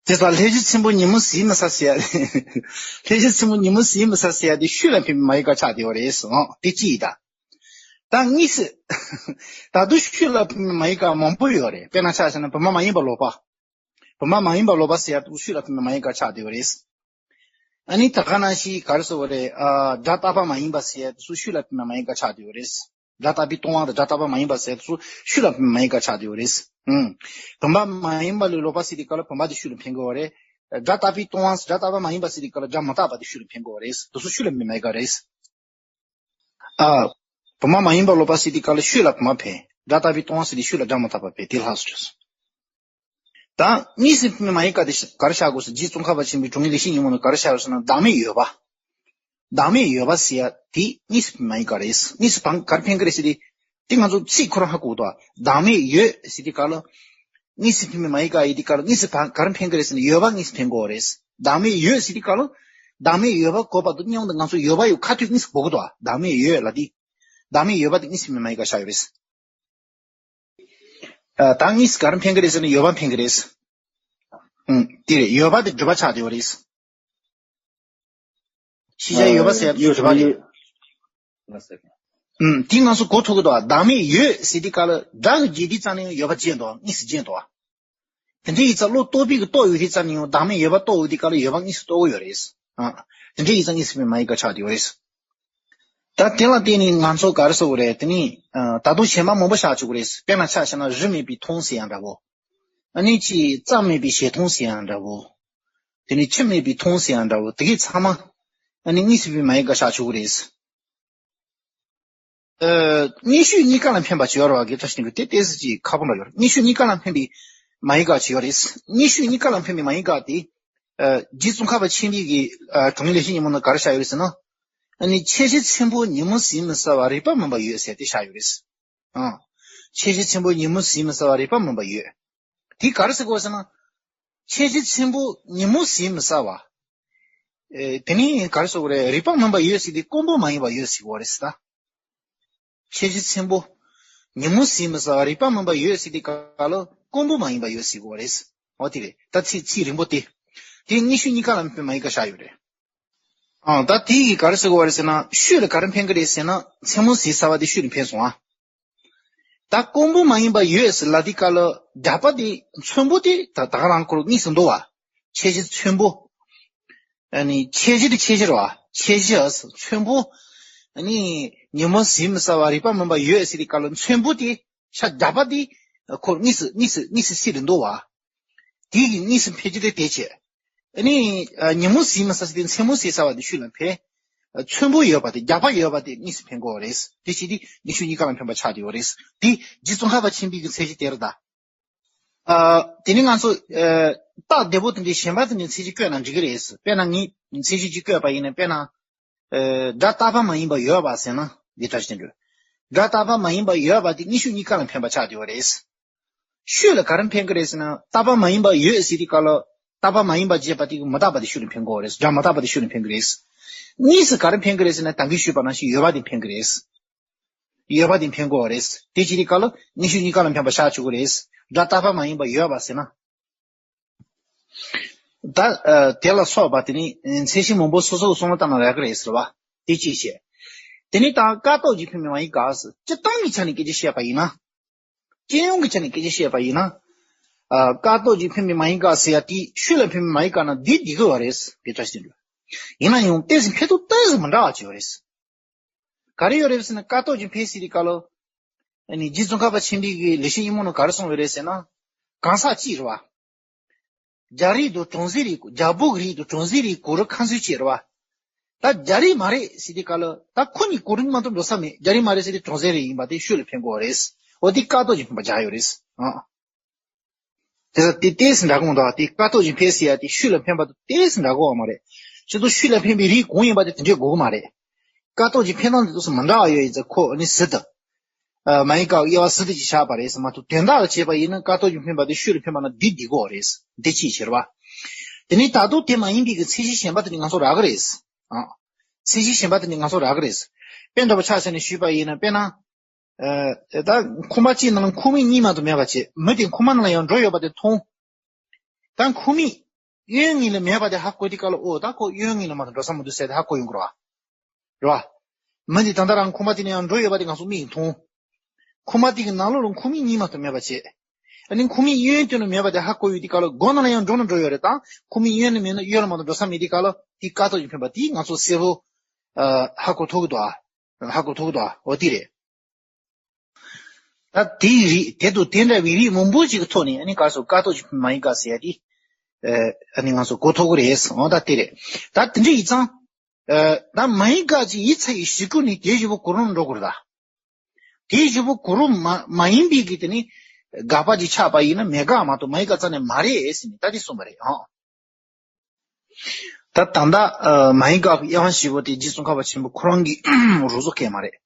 དེ་ལྟར་ལྷས་བྱིན་ཚེམ་བུ་ཉིན་མོ་ཟིན་མི་ཟ་ཟེར་ཡ། ལྷས་བྱིན་ཚེམ་བུ་ཉིན་མོ་ཟིན་མི་ཟ་ཟེར་ཡ་དེ་ཤུལ་ལ་ཕན་པའི་མ་ཡི་ག་ཆགས་བསྡད་ཡོད་རེད་ཟེར། འོ་དེ་གཅིག་ཡིན་ད། ད་གཉིས་སུ། ད་དུང་ཤུལ་ལ་ཕན་པའི་མ་ཡི་ག་མང་པོ་ཡོད་རེད། དཔེར་ན་ཆ་བཞག་ན་བུ་མོ་མ་ཡིན་པ་ལོག་པ། བུ་མོ་མ་ཡིན་པ་ལོག་པ་ཟེར་ཡ་དེ་ཚོ་ཤུལ་ལ་ཕན་པའི་མ་ཡི་ག་ཆགས་བསྡད་ཡོད་རེད། ཨ་ནི་ད་ག་ནང་བཞིན་ག་རེ་ཟེར་བ་རེད། ཨ་དགྲ་རྟག་པ་མ་ཡིན་པ་ཟེར་ཡ་དེ་ཚོ་ཤུལ་ལ་ཕན་པའི་མ་ཡི་ག་ཆགས་བསྡད་ཡོད་རེད། དགྲ་རྟག་པས་སྟོང་པ་དང་དགྲ་རྟག་པ་མ་ཡིན་པ་ཟེར་ཚུལ་ཤུལ་ལ་མ་ཡིན་པ་ཆགས་བསྡད་ཡོད་རེད། ཨང་། བུམ་པ་མ་ཡིན་པ་ལས་ལོག་པ་ཟེར་དུས་སྐབས་ལ་བུམ་པ་དེ་ཤུལ་ལ་ཕན་གྱི་ཡོད་རེད། དགྲ་རྟག་པས་སྟོང་པ། དགྲ་རྟག་པ་མ་ཡིན་པ་ཟེར་དུས་སྐབས་ལ་དགྲ་མི་རྟག་པ་དེ་ཤུལ་ལ་ཕན་གྱི་ཡོད་རེད། དེ་ཚོ་ཤུལ་ལ་མ་ཡིན་པ་རེད། ཨ། བུམ་པ་མ་ཡིན་པ་ལོག་པ་ཟེར་དུས་སྐབས་ལ་ཤུལ་ལ་བུམ་པ་ཕན། དགྲ་རྟག་པས་སྟོང་པ་ཟེར་དུས་ཤུལ་ལ་དགྲ་མི་རྟག་པ་ཕན། དེ་ལྷག་སུ་བྱས་སོང་། ད་གཉིས་སུ་ཕན་པའི་མ་ཡི་ག་དེ་ག་རེ་བཞག་དགོས་སོ། རྗེ་ཙོང་ཁ་པ་ཆེན་པོའི་དྲུང་ཡིག་ལེགས་བཤད་སྙིང་པོ་ནང་ག་རེ་བཞག་ཡོད་ཟེར་ན། བདག་མེད་ཡོད་པ། བདག་མེད་ཡོད་པ་ཟེར་ཡ་དེ་གཉིས་སུ་ཕན་པའི་མ་ཡི་ག་རེད། གཉིས་སུ་ཕན་ག་རེ་ཕན་གི་རེད་ཟེར་དུས། དེ་ང་ཚོ་ཚིག་ཁོ་རང་ཧ་གོ་འདུག་བདག་མེད་ཡོད་ཟེར་དུས་སྐབས་ལ། གཉིས་སུ་ཕན་པའི་མ་ཡི་ག་ཡིན་དུས་སྐབས་ལ་གཉིས་སུ་ཕན་ག་རེ་ཕན་གི་རེད་ཟེར་ན། ཡོད་པ་གཉིས་སུ་ཕན་གི་ཡོད་རེད། བདག་མེད་ཡོད་ཟེར་དུས་སྐབས་ལ། བདག་མེད་ཡོད་པ་གོ་བར་དུ་སྙམ་དུ་ང་ཚོ་ཡོད་པ་ཡི་ཁ་ཐུག་གཉིས་སུ་གོ་གི་འདུག་བདག་མེད་ཡོད་ལབ་དུས། བདག་མེད་ཡོད་པ་དེ་གཉིས་སུ་ཕན་པའི་མ་ཡི་ག་བཞག་ཡོད་རེད། ཨ། ད་གཉིས་སུ་ག་རེ་ཕན་གི་རེད་ཟེར་ན་ཡོད་པ་ཕན་གི་རེད། ཨང་། དེ་རེད། ཡོད་པ་དེ་སྒྲུབ་པ་ཆགས་བསྡད་ཡོད་རེད། ཤེས་བྱ་ཡོད་པ་ཟེར་ཡ་དེ་སྒྲུབ་པ་རེད། ཨང་། དེ་ང་ཚོ་གོ་ཐུབ་ཀྱི་འདུག་བདག་མེད་ཡོད་ཟེར་དུས་སྐབས་ལ་སྒྲ་གི་རྒྱས་བསྡུས་ཙམ་ནས་ཡོད་པ་བརྗེད་འདུག་གཉིས་སུ་བརྗེད་འདུག་དེ་འདྲ་ཡིན་ཙང་བློ་རྟོག་པའི་གི་རྟོགས་ཡོད་དུས་ཙམ་ནས་ཡང་བདག་མེད་ཡོད་པ་རྟོགས་ཡོད་དུས་སྐབས་ལ་ཡོད་པ་གཉིས་སུ་རྟོགས་ཀྱི་ཡོད་རེད། ཨང་། དེ་འདྲ་ཡིན་ཙང་གཉིས་སུ་ཕན་པའི་མ་ཡི་ག་ཆགས་བསྡད་ཡོད་རེད། ད་དེ་ལ་བརྟེན་ནས་ང་ཚོ་ག་རེ་ཟེར་དགོས་རེད། དེ་ནི་ཨ་ད་དུང་གཞན་པ་མང་པོ་བཞག་ཆོག་གི་རེད། དཔེར་ན་ཆ་བཞག་ན་རི་མེད་པའི་མཐོངས་ཟེར་ཡ་འདྲ་བོ། ཨ་ནི་ཅིག་རྩྭ་མེད་པའི་བཞད་མཐོངས་ཟེར་ཡ་འདྲ་བོ། དེ་ནི་ཆུ་མེད་པའི་མཐོངས་ཟེར་ཡ་འདྲ་བོ། དེ་གའི་ཚང་མ་ཨ་ནི་གཉིས་སུ་ཕན་པའི་མ་ཡི་ག་བཞག་ཆོག་གི་རེད། ཨ། གཉིས་ཤུ་གཉིས་ཀ་ལ་ཕན་པ་ཅིག་ཡོད་རེད་བ། དགེ་ཕྲ་ཞིག་གི་དེ་ཏོག་ཙམ་ཅིག་ཁག་པོ་འདྲ་ཡོད་རེད། གཉིས་ཤུ་གཉིས་ཀ་ལ་ཕན་པའི་མ་ཡི་ག་ཅིག་ཡོད་རེད། གཉིས་ཤུ་གཉིས་ཀ་ལ་ཕན་པའི་མ་ཡི་ག་དེ། ཨ། རྗེ་ཙོང་ཁ་པ་ཆེན་པོའི་གི་ཨ་དྲུང་ཡིག་ལེགས་བཤད་སྙིང་པོ་ནང་ག་རེ་བཞག་ཡོད་རེད་ཟེར་ན། ཨ་ནི་ཁྱེད་ཀྱི་ཚེམ་བུ་ཉིན་མོ་ཟིན་མི་ཟ་བར་རིག་པ་མིན་པ་ཡོད་ཟེར་དེ་བཞག་ཡོད་རེད། ཨ། ཁྱེད་ཀྱི་ཚེམ་བུ་ཉིན་མོ་ཟིན་མི་ཟ་བར་རིག་པ་མིན་པ་ཡོད། དེ་ག་རེ་ཟེར་དགོས་ཟེར་ན། ཁྱེད་ཀྱི་ཚེམ་བུ་ཉིན་མོ་ཟིན་མི་ཟ་བ། ཨེ། དེ་ནི་ག་རེ་ཟེར་དགོས་རེད། རིག་པ་མིན་པ་ཡོད་ཟེར་དེ་ཀུན་པོ་མ་ཡིན་པ་ཡོད་ཟེར་དགོས་རེད་ཟེར་ད། ཁྱེད་ཀྱི་ཚེམ་བུ་ཉིན་མོ་ཟིན་མི་ཟ་བ་རིག་པ་མིན་པ་ཡོད་ཟེར་དེ་ག་ལ་ཀུན་པོ་མ་ཡིན་པ་ཡོད་ཟེར་དགོས་རེད། འོ་དེ་རེད། ད་ཚིག་ཚིག་རིང་པོ་དེ། དེ་གཉིས་ཤུ་གཉིས་ཀ་ལ་མ་ཡི་ག་བཞག་ཡོད་རེད། ཨང་། ད་དེ་ཡིས་ག་རེ་ཟེར་དགོས་པ་རེད་ཟེར་ན། ཤུལ་ལ་ག་རེ་འཕེན་གི་རེད་ཟེར་ན། མཚན་མོ་ཟིན་ཚར་བ་དེ་ཤུལ་ལ་འཕེན་སོང་ཨ། ད་ཀོང་པོ་མ་ཡིན་པ་ཡོད་ཟེར་ལབ་དུས་སྐབས་ལ། རྒྱག་པ་དེ་ཚོན་པོ་དེ་ད་ད་ག་རང་ཁོ་རང་གཉིས་སུ་འདུ་བ། ཁྱད་གཞི་ཚོན་པོ། ཨ་ནི་ཁྱད་གཞི་དེ་ཁྱད་གཞི་རེད་བ། ཁྱད་གཞི་ཨ་ཚོན་པོ། ཨ་ནི་ཉིན་མོ་ཟིན་མི་ཚར་བ་རིག་པ་མིན་པ་ཡོད་ཟེར་དུས་སྐབས་ལ། མཚན་པོ་དེ་ཤ་རྒྱག་པ་དེ་ཁོ་གཉིས་སུ་གཉིས་སུ་གཉིས་སུ་ཚིག་ཏུ་འདུ་བ། དེ་གི་གཉིས་སུ་འཕེན་གཞི་དེ་དེ་བྱས། ཨ་ནི་ཨ་ཉིན་མོ་ཟིན་མི་ཚར་ཟེར་དུས་མཚན་མོ་ཟིན་ཚར་བ་དེ་ཤུལ་ལ་འཕེན། ཨ་ཚོན་པོ་ཡོད་པ་དེ། རྒྱག་པ་ཡོད་པ་དེ་གཉིས་སུ་འཕེན་དགོས་རེད། དེ་བྱས་དུས་ཉི་ཤུ་གཉིས་ཀ་ལ་འཕེན་པ་ཆགས་བསྡད་ཡོད་རེད། དེ་རྗེ་ཙོང་ཁ་པ་ཆེན་པོའི་གི་མཚན་གཞི་དེ་རེད་ད། ཨ་དེ་ནས་ང་ཚོ་ཨ་རྟགས་བདེ་པོ་དེ་འདྲའི་གཞན་པ་དེ་འདྲའི་མཚན་གཞི་བཀོད་ན་འགྲིག་གི་རེད། དཔེར་ན་ངས་མཚན་གཞི་གཅིག་བཀོད་པ་ཡིན་ན། དཔེར་ན་ཨ་སྒྲ་རྟག་པ་མ་ཡིན་པ་ཡོད་པ་ཟེར་ན་འདི་ལྟར་ཞིག་འདུག་སྒྲ་རྟག་པ་མ་ཡིན་པ་ཡོད་པ་དེ་ཉི་ཤུ་གཉིས་ཀ་ལ་འཕེན་པ་ཆགས་བསྡད་ཡོད་རེད། ཤུལ་ལ་ག་རེ་འཕེན་གི་རེད་ཟེར་ན། རྟག་པ་མ་ཡིན་པ་ཡོད་ཟེར་དུས་སྐབས་ལ། རྟག་པ་མ་ཡིན་པ་བྱས་པ་དེ་མི་རྟག་པ་དེ་ཤུལ་ལ་འཕེན་དགོས་རེད། སྒྲ་མི་རྟག་པ་དེ་ཤུལ་ལ་འཕེན་གི་རེད། གཉིས་སུ་ག་རེ་འཕེན་གི་རེད་ཟེར་ན། ད་གིན་ཞུས་པ་ནང་བཞིན་ཡོད་པ་དེ་འཕེན་གི་རེད། ཡོད་པ་དེ་འཕེན་དགོས་རེད། དེ་བྱེད་དུས་སྐབས་ལ་ཉི་ཤུ་གཉིས་ཀ་ལ་འཕེན་པ་ཆགས་ཆོག་གི་རེད། སྒྲ་རྟག་པ་མ་ཡིན་པ་ཡོད་པ་ཟེར་ན། ད་ཨ་དེ་ལ་སོགས་པ་དེ་ནི་མཚན་གཞི་མང་པོ་སོ་སོར་བསམ་བློ་བཏང་ན་རག་གི་རེད་ཟེར་བ། དེ་གཅིག་བྱས། དེ་ནས་ད་ཀ་ཏོག་གི་འཕེན་པའི་མ་ཡིག་ག་ཟེར། སྤྱིར་བཏང་གི་ཆ་ནས་སྐད་ཆ་བཤད་པ་ཡིན་ན། སྤྱི་ཡོངས་ཀྱི་ཆ་ནས་སྐད་ཆ་བཤད་པ་ཡིན་ན། ཨ་ཀ་ཏོག་གི་འཕེན་པའི་མ་ཡིག་ག་ཟེར་ཡ་དེ་ཤུལ་ལ་འཕེན་པའི་མ་ཡིག་ག་ན་འདི་འགྲིག་གི་ཡོད་རེད། དེ་ལྟར་ཞིག་འདུག་ཡིན་ན་ཡང་ཏོག་ཙམ་འཕེན་ཐོག་ཏོག་ཙམ་མི་འདྲ་བ་ཅིག་ཡོད་རེད། ག་རེ་ཡོད་རེད་ཟེར་ན། ཀ་ཏོག་གི་འཕེན་ཟེར་དུས་སྐབས་ལ། ཨ་ནི་རྗེ་ཙོང་ཁ་པ་ཆེན་པོའི་གི་ལེགས་བཤད་སྙིང་པོ་ནང་ག་རེ་གསུངས་ཡོད་རེད་ཟེར་ན། གང་ཟག་གཅིག་རེད་བ། རྒྱ་རིགས་དང་ཀྲུང་ཟེ་རིགས། རྒྱ་བོད་རིགས་དང་ཀྲུང་ཟེ་རིགས་གོ་རིམ་ཁ་མཚོན་བྱས་རེད་བ། ད་རྒྱ་རིགས་མ་རེད་ཟེར་དུས་སྐབས་ལ། ད་ཁོ་གཉིས་གོ་རིམ་མ་གཏོགས་འགྲོ་ས་མེད། རྒྱ་རིགས་མ་རེད་ཟེར་དུས་ཀྲུང་ཟེ་རིགས་ཡིན་པ་དེ་ཤུལ་ལ་འཕེན་དགོས་རེད། འོ་དེ་ཀ་ཏོག་གི་འཕེན་པ་རྒྱག་ཡོད་རེད། ཨ། དེ་ལ་དེ་ཏོག་ཙམ་འདྲ་གི་མི་འདུག་དེ་ཀ་ཏོག་གི་འཕེན་ཟེར་ཡ་དེ་ཤུལ་ལ་འཕེན་པ་དང་ཏོག་ཙམ་འདྲ་གི་ཡོད་མ་རེད། ཁྱེད་ཚོ་ཤུལ་ལ་འཕེན་པའི་རིགས་གང་ཡིན་པ་དེ་དེ་འདྲའི་དགོས་ཀྱི་མ་རེད། ཀ་ཏོག་གི་འཕེན་སྟངས་དེ་ཏོག་ཙམ་མི་འདྲ་བ་ཡོད་ཡིན་ཙང་། ཁོ་ནི་ཟིན་ད། ཨ་མ་ཡིག་ག་དབྱེ་བ་ཟིན་ད་ཅིག་བཞག་པ་རེད་ཟེར་མ་གཏོགས། དོན་དག་ལ་བྱས་པ་ཡིན་ན་ཀ་ཏོག་གི་འཕེན་པ་དེ་ཤུལ་ལ་འཕེན་པ་ན་འདི་འགྲིག་གི་ཡོད་རེད། འདི་གཅིག་བྱས་རེད་བ། དེ་ནས་ད་དུང་དེ་མ་ཡིན་པའི་གི་མཚན་གཞི་གཞན་པ་དེ་ནི་ང་ཚོ་རག་གི་རེད། ཨ། མཚན་གཞི་གཞན་པ་དེ་ནི་ང་ཚོ་རག་གི་རེད། དཔེ་འདྲ་པོ་ཆ་བཞག་ནས་ཞུས་པ་ཡིན་ན། དཔེར་ན། ཨ་ད་ཁུག་མ་གཅིག་ནང་ལ་ཁུག་མིག་གཉིས་མ་གཏོགས་མེད་པ་བྱས། མི་དེ་ཁུག་མ་ནང་ལ་ཡང་འགྲོ་ཡོད་པ་དེ་མཐོང་། ད་ཁུག་མིག་གཡོན་ངོས་ལ་མེད་པ་དེ་ཧ་གོ་དུས་སྐབས་ལ། ཨོ་ད་ཁོ་གཡོན་ངོས་ལ་མ་གཏོགས་འགྲོ་ས་མི་འདུག་ཟེར་ཏེ་ཧ་གོ་ཡོང་གི་རེད་བ། རེད་བ། མི་འདི་ད་ལྟ་རང་ཁུག་མ་དེ་ནས་ཡང་འགྲོ་ཡོད་པ་དེ་ང་ཚོ་མིག་གིས་མཐོང་། ཁུག་མ་དེ་གི་ནང་ལོགས་ལ་ཁུག་མིག་གཉིས་མ་གཏོགས་མེད་པ་བྱས། ཨ་ནི་ཁུག་མིག་གཡོན་སྟེང་ལ་མེད་པ་དེ་ཧ་གོ་ཡོང་དུས་སྐབས་ལ། སྒོ་ནང་ལ་ཡང་འགྲོ་ན་འགྲོ་ཡོད་རེད། ད་ཁུག་མིག་གཡོན་ལ་མེད་ན་གཡོན་ལ་མ་གཏོགས་འགྲོ་ས་མེད་དུས་སྐབས་ལ། དེ་ཀ་ཏོག་གི་འཕེན་པ་དེ་ང་ཚོ་གསལ་པོ་ཨ་ཧ་གོ་ཐུབ་ཀྱི་འདུག་ཨ། ཧ་གོ་ཐུབ་ཀྱི་འདུག་ཨ། འོ་དེ་རེད། ད་དེའི་རིགས་དེ་དང་དེ་འདྲ་བའི་རིགས་མང་པོ་ཞིག་གི་ཐོག་ནས། ཨ་ནི་ག་རེ་ཟེར། ཀ་ཏོག་གི་འཕེན་པའི་མ་ཡིག་ག་ཟེར་ཡ་དེ། ཨ་ནི་ང་ཚོ་གོ་ཐུབ་ཀྱི་རེད། འོ་ད་དེ་རེད། ད་དེ་འདྲ་ཡིན་ཙང་། ཨ་ད་མ་ཡིག་ག་ཅིག་ཡིག་ཚང་གི་གཞི་ཁུངས་ནས་དེའི་གཞུག་གུ་གོ་རིམ་འགྲོ་དགོས་རེད་ད། དེའི་གཞུག་གུ་གོ་རིམ་མ་མ་ཡིན་པའི་གི་དེ་ནི་དགག་པ་ཅིག་ཆགས་པ་ཡིན་ན། མེད་དགག་མ་གཏོགས་མ་ཡིག་ག་རྩ་ནས་མ་རེད་ཟེར་ནས་ད་དེ་གསུངས་པ་རེད། ཨང་། ད་ད་ལྟ་ཨ་མ་ཡིག་ག་གི་དབྱེ་བ་བཞི་པོ་དེ་རྗེ་ཙོང་ཁ་པ་ཆེན་པོ་ཁོ་རང་གི་རོབ་ཙམ་གང་མ་རེད།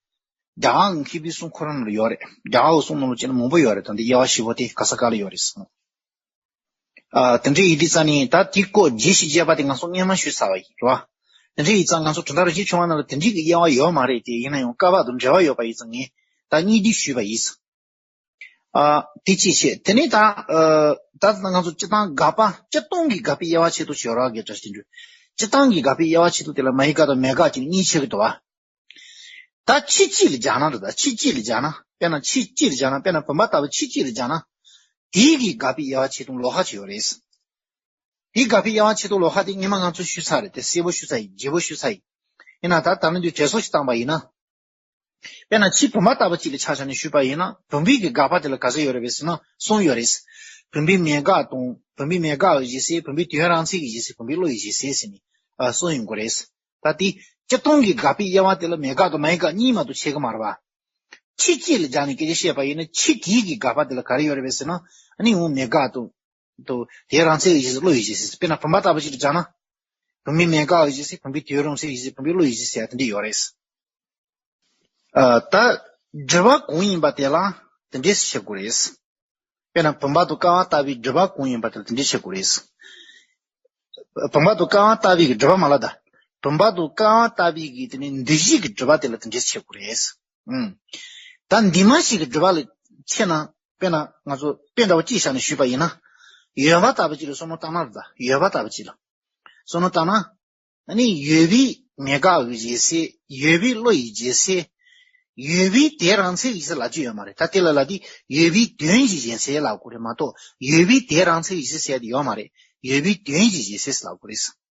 རྒྱ་གར་མཁས་པའི་གསུང་ཁོ་རང་ལ་ཡོད་རེད། རྒྱ་གར་གསུང་ནང་ལ་བྱས་ན་མང་པོ་ཡོད་རེད། ད་འདི་དབྱེ་བ་བཞི་པོ་དེ་ག་ས་ག་ལ་ཡོད་རེད་གསུངས། ཨ་དེ་འདྲ་ཡིན་དུས་ཙང་ནི་ད་དེ་སྐོར་རྒྱས་ཤིག་བྱས་པ་དེ་ང་ཚོ་སྔོན་མ་ཞུས་ཚར་བ་ཡིན་རེད་བ། དེ་འདྲ་ཡིན་ཙང་ང་ཚོ་གྲུབ་མཐའ་རིན་ཆེན་ཆུང་བ་ནང་ལ་དེ་འདྲའི་གི་དབྱེ་བ་ཡོད་མ་རེད་དེ། ཡིན་ན་ཡང་སྐབས་བབ་དང་འབྲེལ་བ་ཡོད་པ་ཡིན་ཙང་ངས་ད་སྙིང་བསྡུས་ཞུས་པ་ཡིན། ཨ་དེ་གཅིག་བྱས། དེ་ནས་ད་ཨ་ད་ང་ཚོ་སྤྱིར་བཏང་དགག་པ། སྤྱིར་བཏང་གི་དགག་པའི་དབྱེ་བ་ཕྱེ་ཐུབ་ཡོད་རེད་ག་ཅིག་དྲན་རྒྱུ། སྤྱིར་བཏང་གི་དགག་པའི་དབྱེ་བ་ཕྱེ་ཐུབ་དེ་ལ་མ་ཡིག་ག་དང་མེད་དགག་ཅིག་གཉིས་ཕྱེ་གི་འདུག་བ། ད་ཆོས་གཅིག་ལ་སྦྱར་ན་རེད། ད་ཆོས་གཅིག་ལ་སྦྱར་ན། དཔེར་ན་ཆོས་གཅིག་ལ་སྦྱར་ན། དཔེར་ན་བུམ་པ་ལྟ་བུ་ཆོས་གཅིག་ལ་སྦྱར་ན། དེའི་གི་དགག་པའི་དབྱེ་བ་ཕྱེ་སྟངས་ལོགས་ཀ་ཅིག་ཡོད་རེད། དེའི་དགག་པའི་དབྱེ་བ་ཕྱེ་སྟངས་ལོགས་ཀ་དེ་སྔོན་མ་ང་ཚོས་ཞུས་ཚར་རེད་དེ། གསལ་པོ་ཞུས་ཚར་ཡིན། རྒྱས་པོ་ཞུས་ཚར་ཡིན། ཡིན་ན་ད་ད་ནི་འདི་དྲན་གསོ་ཞིག་བཏང་པ་ཡིན་ན། དཔེར་ན་ཆོས་བུམ་པ་ལྟ་བུ་གཅིག་ལ་ཆ་བཞག་ནས་ཞུས་པ་ཡིན་ན། བུམ་པའི་གི་དགག་པ་དེ་ལ་ག་ཚོད་ཡོད་རེད་པས་ཟེར་ན་གསུམ་ཡོད་རེད། བུམ་པའི་མེད་དགག་དང་། བུམ་པའི་མེད་དགག་གི་བཞེད་ཚུལ། བུམ་པའི་དོན་རང་མཚན་གྱི་བཞེད་ཚུལ། བུམ་པའི་བློ་ཡི་བཞེད་ཚུལ་ཟེར་ནས་ཨ་གསུམ་ཡོང་གི་རེད། ད་དེ་སྤྱིར་བཏང་གི་དགག་པའི་དབྱེ་བ་དེ་ལ་མེད་དགག་དང་མ་ཡིན་དགག་གཉིས་མ་གཏོགས་ཕྱེ་གི་མ་རེད་པ། ཆོས་གཅིག་ལ་སྦྱར་ནས་སྐད་ཆ་བཤད་པ་ཡིན་ན། ཆོས་དེའི་གི་དགག་པ་དེ་ལ་ག་རེ་ཡོད་རེད་པས་ཟེར་ན། ཨ་ནི་འོ་མེད་དགག་དང་། དང་དོན་རང་མཚན་གྱི་བཞེད་ཚུལ། བློ་ཡི་བཞེད་ཚུལ། དཔེར་ན་བུམ་པ་ལྟ་བུ་ཅིག་ལ་སྦྱར་ན། བུམ་པའི་མེད་དགག་གི་བཞེད་ཚུལ། བུམ་པའི་དོན་རང་མཚན་གྱི་བཞེད་ཚུལ། བུམ་པའི་བློ་ཡི་བཞེད་ཚུལ་ཡང་དེ་འདྲ་ཡོད་རེད། ཨ་ད་སྒྲུབ་པ་གང་ཡིན་པ་དེ་ལ་དེ་འདྲས་བཤད་དགོས་རེད། དཔེར་ན་བུམ་པ་དང་ཀ་བ་ལྟ་བུའི་སྒྲུབ་པ་གང་ཡིན་པ་དེ་ལ་དེ་འདྲས་བཤད་དགོས་རེད། བུམ་པ་དང་ཀ་བ་ལྟ་བུའི་གི་སྒྲུབ་པ་མ་ལབ་ད། བུམ་པ་དང་ཀ་བ་ལྟ་བུའི་གི་དེ་ནི་འདུ་བྱེད་ཀྱི་སྒྲུབ་པ་དེ་ལ་དེ་འདྲས་བཤད་དགོས་རེད། ཨུམ། ད་འདུས་མ་བྱས་ཀྱི་སྒྲུབ་པ་ལ་ཕྱེ་ན། དཔེར་ན་ང་ཚོ་དཔེ་འདྲ་བོ་གཅིག་བཞག་ནས་ཞུས་པ་ཡིན་ན། ཡོད་པ་ལྟ་བུ་གཅིག་ལ་བསམ་བློ་བཏང་ན་རེད་ད། ཡོད་པ་ལྟ་བུ་གཅིག་ལ་བསམ་བློ་བཏང་ན། ཨ་ནི་ཡོད་པའི་ མེད་དགག་གི་རྗེས་གསལ། ཡོད་པའི་བློ་ཡི་རྗེས་གསལ། ཡོད་པའི་དེ་རང་མཚན་གྱི་རྗེས་གསལ་ལབ་ཀྱི་ཡོད་མ་རེད། ད་དེ་ལ་ལབ་དུས་ཡོད་པའི་དོན་གྱི་རྗེས་གསལ་ལབ་དགོས་རེད་མ་གཏོགས་ཡོད་པའི་དེ་རང་མཚན་གྱི་རྗེས་གསལ་ཟེར་ཡ་དེ་ཡོད་མ་རེད། ཡོད་པའི་དོན་གྱི་རྗེས་གསལ་ལབ་དགོས་རེད།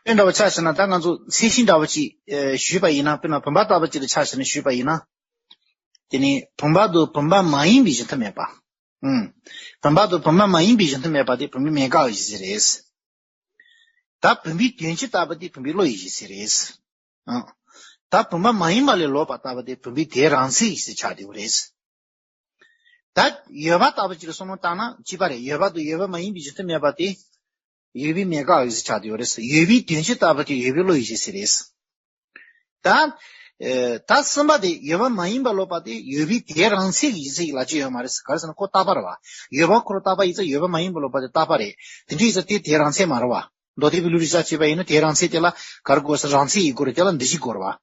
དེ་འདྲ་བ་ཆ་བཞག་ན་ད་ང་ཚོ་མཚན་གཞི་འདྲ་བ་ཅིག་ཨེ་ཞུས་པ་ཡིན་ན། དཔེར་ན་བུམ་པ་ལྟ་བུ་ཅིག་ལ་ཆ་བཞག་ནས་ཞུས་པ་ཡིན་ན། དེ་ནི་བུམ་པ་དང་བུམ་པ་མ་ཡིན་པའི་གཞི་མཐུན་མེད་པ། ཨུམ། བུམ་པ་དང་བུམ་པ་མ་ཡིན་པའི་གཞི་མཐུན་མེད་པ་དེ་བུམ་པའི་མེད་དགག་གི་རྗེས་གསལ་རེད། ད་བུམ་པའི་དོན་སྤྱི་ལྟ་བུ་དེ་བུམ་པའི་བློ་ཡི་རྗེས་གསལ་རེད། ཨང་། ད་བུམ་པ་མ་ཡིན་པ་ལས་ལོག་པ་ལྟ་བུ་དེ་བུམ་པའི་དེ་རང་མཚན་གྱི་རྗེས་གསལ་ཆགས་བསྡད་ཡོད་རེད། ད་ཡོད་པ་ལྟ་བུ་ཅིག་ལ་བསམ་བློ་བཏང་ན་གཅིག་པ་རེད། ཡོད་པ་དང་ཡོད་པ་མ་ཡིན་པའི་གཞི་མཐུན་མེད་པ་དེ་ཡོད་པའི་མེད་དགག་གི་རྗེས་གསལ་ཆགས་བསྡད་ཡོད་རེད། ཡོད་པའི་དོན་སྤྱི་ལྟ་བུ་དེ་ཡོད་པའི་བློ་ཡི་རྗེས་གསལ་རེད། ད། ཨེ། ད་གསུམ་པ་དེ་ཡོད་པ་མ་ཡིན་པ་ལོག་པ་དེ་ཡོད་པའི་དེ་རང་མཚན་གྱི་རྗེས་གསལ་ལབ་ཀྱི་ཡོད་མ་རེད། ག་རེ་ཟེར་ན་ཁོ་རྟག་པ་རེད་བ། ཡོད་པ་ཁོ་རང་རྟག་པ་ཡིན་ཙང་ཡོད་པ་མ་ཡིན་པ་ལོག་པ་དེ་རྟག་པ་རེད། དེ་འདྲ་ཡིན་ཙང་དེ་དེ་རང་མཚན་མ་རེད་བ། མདོ་སྡེ་པའི་ལུགས་རིགས་ཆ་བྱས་པ་ཡིན་ན་དེ་རང་མཚན་དེ་ལ་ག་རེ་དགོས་ཟེར། རང་མཚན་ཡིན་དགོས་རེད། དེ་ལ་འདུ་བྱེད་དགོས་རེད་བ།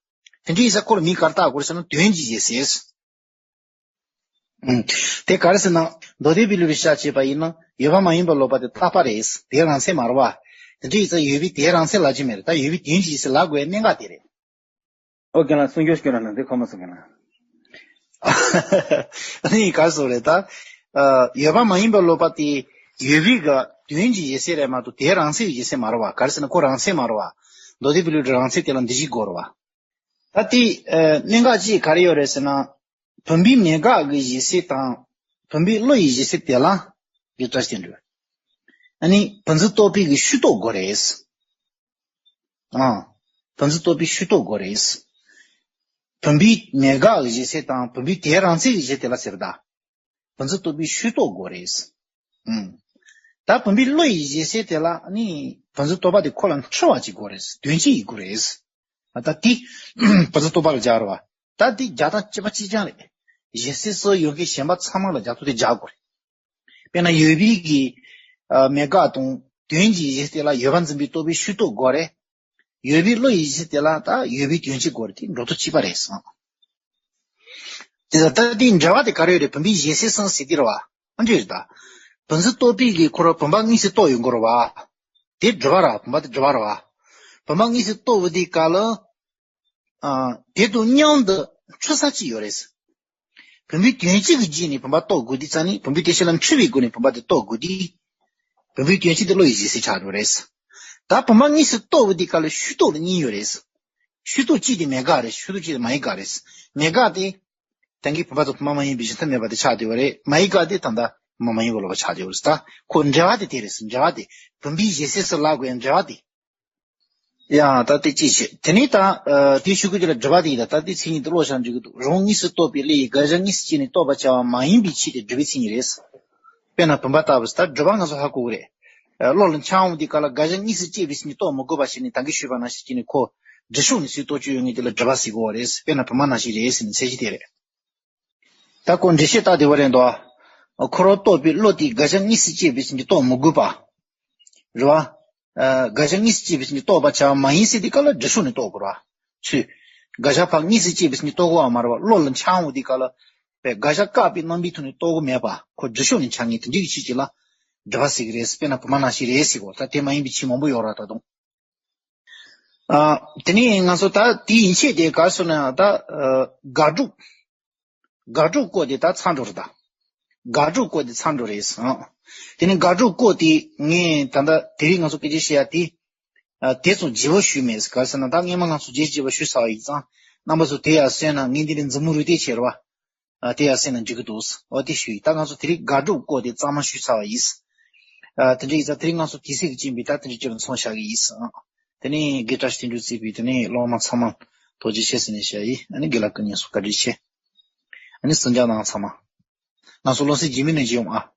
དེ་འདྲ་ཡིན་ཙང་ཁོ་ལ་མིང་ག་རེ་བཏགས་དགོས་རེད་ཟེར་ན་དོན་གྱི་རྗེས་གསལ། ཨུམ། དེ་ག་རེ་ཟེར་ན་མདོ་སྡེ་པའི་ལུགས་རིགས་ཆ་བྱས་པ་ཡིན་ན་ཡོད་པ་མ་ཡིན་པ་ལོག་པ་དེ་རྟག་པ་རེད། དེ་རང་མཚན་མ་རེད་བ། དེ་འདྲ་ཡིན་ཙང་ཡོད་པའི་དེ་རང་མཚན་ལབ་ཀྱི་མེད་རེད། ད་ཡོད་པའི་དོན་གྱི་རྗེས་གསལ་ལབ་དགོས་པའི་གནད་འགག་དེ་རེད། ཨོ་རྒན་ལགས་གསུང་སྐྱོར་སྐྱོར་ར་ནང་དེ་ཁོ་མ་གསུང་རྒན་ལགས། ཨ་ནི་ག་རེ་ཟེར་རེད་ད། ཨ། ཡོད་པ་མ་ཡིན་པ་ལོག་པ་དེ་ཡོད་པའི་ག་དོན་གྱི་རྗེས་གསལ་རེད་མ་གཏོགས་དེ་རང་མཚན་གྱི་རྗེས་གསལ་མ་རེད་བ། ག་རེ་ཟེར་ན་ཁོ་རང་མཚན་མ་རེད་བ། མདོ་སྡེ་པའི་ལུགས་རང་མཚན་དེ་ལ་འདུ་བྱེད་དགོས་རེད་བ། ད་དེ་ཨ་གནད་འགག་ཅིག་ག་རེ་ཡོད་རེད་ཟེར་ན། བུམ་པའི་མེད་དགག་གི་རྗེས་གསལ་དང་བུམ་པའི་བློ་ཡི་རྗེས་གསལ་དེ་ལ་དགག་བྱ་སྟོན་དགོས། ཨ་ནི་བུམ་འཛིན་རྟོག་པའི་གི་ཤུགས་རྟོགས་དགོས་རེད། ཨང་། བུམ་འཛིན་རྟོག་པའི་ཤུགས་རྟོགས་དགོས་རེད། བུམ་པའི་མེད་དགག་གི་རྗེས་གསལ་དང་བུམ་པའི་དེ་རང་མཚན་གྱི་རྗེས་གསལ་དེ་ལ་ཟེར་བ་ད། བུམ་འཛིན་རྟོག་པའི་ཤུགས་རྟོགས་དགོས་རེད། ཨང་། ད་བུམ་པའི་བློ་ཡི་རྗེས་གསལ་དེ་ལ་ནི་བུམ་འཛིན་རྟོག་པ་དེ་ཁོ་ལ་འཁྲུལ་བ་ཅིག་དགོས་རེད། དོན་སྤྱི་ཡིན་དགོས་རེད། ད་དེ་བུམ་འཛིན་རྟོག་པ་ལ་སྦྱར་བ། ད་དེ་སྦྱར་སྟངས་གཅིག་པ་གཅིག་རྐྱང་རེད། རྗེས་གསལ་སོགས་ཡོད་མཁན་གཞན་པ་ཚང་མ་ལ་རྒྱ་མཚོ་དེ་སྦྱར་དགོས་རེད། དཔེར་ན་ཡོད་པའི་གི་ཨ་མེད་དགག་དང་དོན་གྱི་རྗེས་གསལ་ལ་ཡོད་པ་འཛིན་པའི་རྟོག་པའི་ཤུགས་རྟོགས་དགོས་རེད། ཡོད་པའི་བློ་ཡི་རྗེས་གསལ་ལ་ད་ཡོད་པའི་དོན་སྤྱི་དགོས་རེད། དེ་འགྲོ་ལྡོག་གཅིག་པ་རེད་བསམ། དེ་ད་ལྟ་དེའི་འབྲེལ་བ་དེ་ག་རེ་ཡོད་རེད། བུམ་པའི་རྗེས་གསལ་གསུམ་ཟེར་དེ་རེད་བ། ཨ་འདྲ་རེད་ད། བུམ་འཛིན་རྟོག་པའི་གི་ཁོ་རང་བུམ་པ་དངོས་སུ་རྟོགས་ཡོང་གི་རེད་བ། དེ་སྒྲིབ་པ་རེད་བ། བུམ་པ་དེ་སྒྲིབ་པ་རེད་བ། བུམ་པ་དངོས་སུ་རྟོགས་པ་དེའི་སྐབས་ལ། ཨ། དེ་དང་མཉམ་དུ་འཁྲུལ་ས་གཅིག་ཡོད་རེད། བུམ་པའི་དོན་སྤྱི་གི་རྗེས་ནས་བུམ་པ་རྟོགས་དགོས་དུས་ཙང་ནི་བུམ་པའི་དེ་ཕྱི་ལ་འཁྲུལ་བའི་སྒོ་ནས་བུམ་པ་དེ་རྟོགས་དགོས་དུས། བུམ་པའི་དོན་སྤྱི་དེ་བློ་ཡི་རྗེས་གསལ་ཆགས་འགྲོ་རེད། ད་བུམ་པ་དངོས་སུ་རྟོགས་པ་དེའི་སྐབས་ལ་ཤུགས་རྟོགས་ལ་གཉིས་ཡོད་རེད། ཤུགས་རྟོགས་གཅིག་དེ་མེད་དགག་རེད། ཤུགས་རྟོགས་གཅིག་དེ་མ་ཡིན་དགག་རེད། མེད་དགག་དེ། ད་གིན་བུམ་པ་དང་བུམ་པ་མ་ཡིན་པའི་གཞི་མཐུན་མེད་པ་དེ་ཆགས་བསྡད་པ་རེད། མ་ཡིན་དགག་དེ་ད་ལྟ་བུམ་པ་མ་ཡིན་པ་ལོག་པ་ཆགས་བསྡད་པ་རེད། ད་ཁོ་འབྲེལ་བ་དེ་དེ་རེད། འབྲེལ་བ་དེ་བུམ་པའི་རྗེས་གསལ་སུ་ལབ་དགོས་ཡ་འབྲེལ་བ་དེ། ཡང་ད་དེ་ཅི་བྱེད། དེ་ནས་ད་ཨ་དེའི་ཤུགས་ཀྱི་ལ་སྒྲིབ་པ་དེ་ཡིན། ད་ད་དེའི་མཚན་ཉིད་དེ་ཀློག་བཞག་འགྲིག་གི་འདུག་རང་དངོས་སུ་རྟོགས་པའི་བློ་ཡིས་དགག་བྱ་དངོས་སུ་བྱས་ནས་རྟོགས་པར་བྱ་བ་མ་ཡིན་པའི་ཆོས་དེ་སྒྲིབ་པའི་མཚན་ཉིད་རེད། དཔེར་ན་བུམ་པ་ལྟ་བུ་ཟེར། ད་སྒྲིབ་པ་ང་ཚོ་ཧ་གོ་གི་རེད། ཨ་བློ་ལ་འཆར་འོང་དུས་སྐབས་ལ་དགག་བྱ་དངོས་སུ་བྱས་པའི་མཚན་ཉིད་རྟོགས་མི་དགོས་པ་ཞིག་ནི་ད་གིན་ཞུས་པ་ནང་བཞིན་བྱས་ནས་ཁོ་སྒྲིབ་ཕྱོགས་ནས་སུས་རྟོགས་ཀྱི་ཡོད་ངེས་དེ་ལ་སྒྲིབ་པ་ཟེར་གི་ཡོད་རེད། དཔེར་ན་བུམ་པ་ནང་བཞིན་རེད་ཟེར་ནས་ཚད་གཞི་དེ་རེད། ད་ཁོ་འགྲེལ་བཤད་ལྟ་བདེ་བོ་རེད་འདུག་ཨ་ཁོ་རང་རྟོགས་པའི་བློ་དེས་དགག་བྱ་དངོས་སུ་བྱས་པའི་མཚན་ཉིད་རྟོགས་མི་དགོས་པ། རེད་བ། ཨ་དགག་བྱ་དངོས་སུ་བྱས་པའི་མཚན་ཉིད་རྟོགས་པར་བྱ་བ་མ་ཡིན་ཟེར་དུས་སྐབས་ལ་སྒྲིབ་ཕྱོགས་ནས་རྟོགས་དགོས་རེད་བ། ཚུལ། དགག་བྱ་ཕར་དངོས་སུ་བྱས་པའི་མཚན་ཉིད་རྟོགས་དགོས་པ་མ་རེད་བ། བློ་ལ་འཆར་འོང་དུས་སྐབས་ལ། པའི་དགག་བྱ་བཀག་པའི་རྣམ་པའི་ཐོག་ནས་རྟོགས་དགོས་མེད་པ། ཁོ་སྒྲིབ་ཕྱོགས་ནས་འཆར་ངེས་དེ་འདྲའི་ཆོས་ཅིག་ལ་སྒྲིབ་པ་ཟེར་གི་རེད། དཔེར་ན་བུམ་པ་ནང་བཞིན་རེད་ཟེར་གོ། ད་དེ་མ་ཡིན་པའི་ཆོས་མང་པོ་ཡོད་རེད་ད་དུང་། ཨ། དེ་ནས་ང་ཚོ་ད་དེའི་ཡན་ཆད་དེ་ག་རེ་ཟེར་ན་ད་ཨ་དགག་སྒྲུབ། དགག་སྒྲུབ་སྐོར་དེ་ད་ཚར་འགྲོ་རེད་ད། དགག་སྒྲུབ་སྐོར་དེ་ཚར་འགྲོ་རེད་ཟེར། དེ་ནས་དགག་སྒྲུབ་སྐོར་དེ་ངས་ད་ལྟ་དེ་རིང་ང་ཚོ་སྐད་ཆ་བཤད་ཡ་དེ། ཨ་དེ་ཙམ་ལྗིད་པོ་ཞུས་མེད། ག་རེ་ཟེར་ན་ད་སྔས་མ་ང་ཚོ་ལྗིད་ལྗིད་པོ་ཞུས་ཚར་བ་ཡིན་ཙང་རྣམ་པ་ཚོ་དེ་ཡ་གསན་ན་ངས་འདི་ནས་མཛུབ་མོ་རུས་ཏེ་བྱེད་རོགས། ཨ་དེ་ཡང་གསན་ན་འགྲིག་གི་འདུག་འོ་དེ་ཞུས་ཡིན། ད་ང་ཚོ་དེ་རིང་དགག་སྒྲུབ་སྐོར་དེ་གཙང་མ་ཞུས་ཚར་བ་ཡིན། ཨ་དེ་འདྲ་ཡིན་ཙང་དེ་རིང་ང་ཚོ་དུས་ཚོད་ཀྱི་རྐྱེན་པས་ད་དེ་འདྲ་བྱས་པ་མཚམས་བཞག་གི་ཡིན། དེ་ནས་དགེ་བཀྲ་ཤིས་དོན་གྲུབ་གཙོས་པའི་དེ་ནས་སློབ་མ་ཚང་མ་ཐུགས་རྗེ་ཆེ་ཟེར་ནས་བཤད་ཡིན། ཨ་ནི་དགེ་ལགས་སྐུ་ཉིད་སོགས་བཀའ་དྲིན་ཆེ། ཨ་ནི་གསན་མཁན་རྣམ་པ་ཚང་མ། ང་ཚོ་སློབ་ཚན་རྗེས་མའི་ནང་མཇལ་ཡོང་ཨ།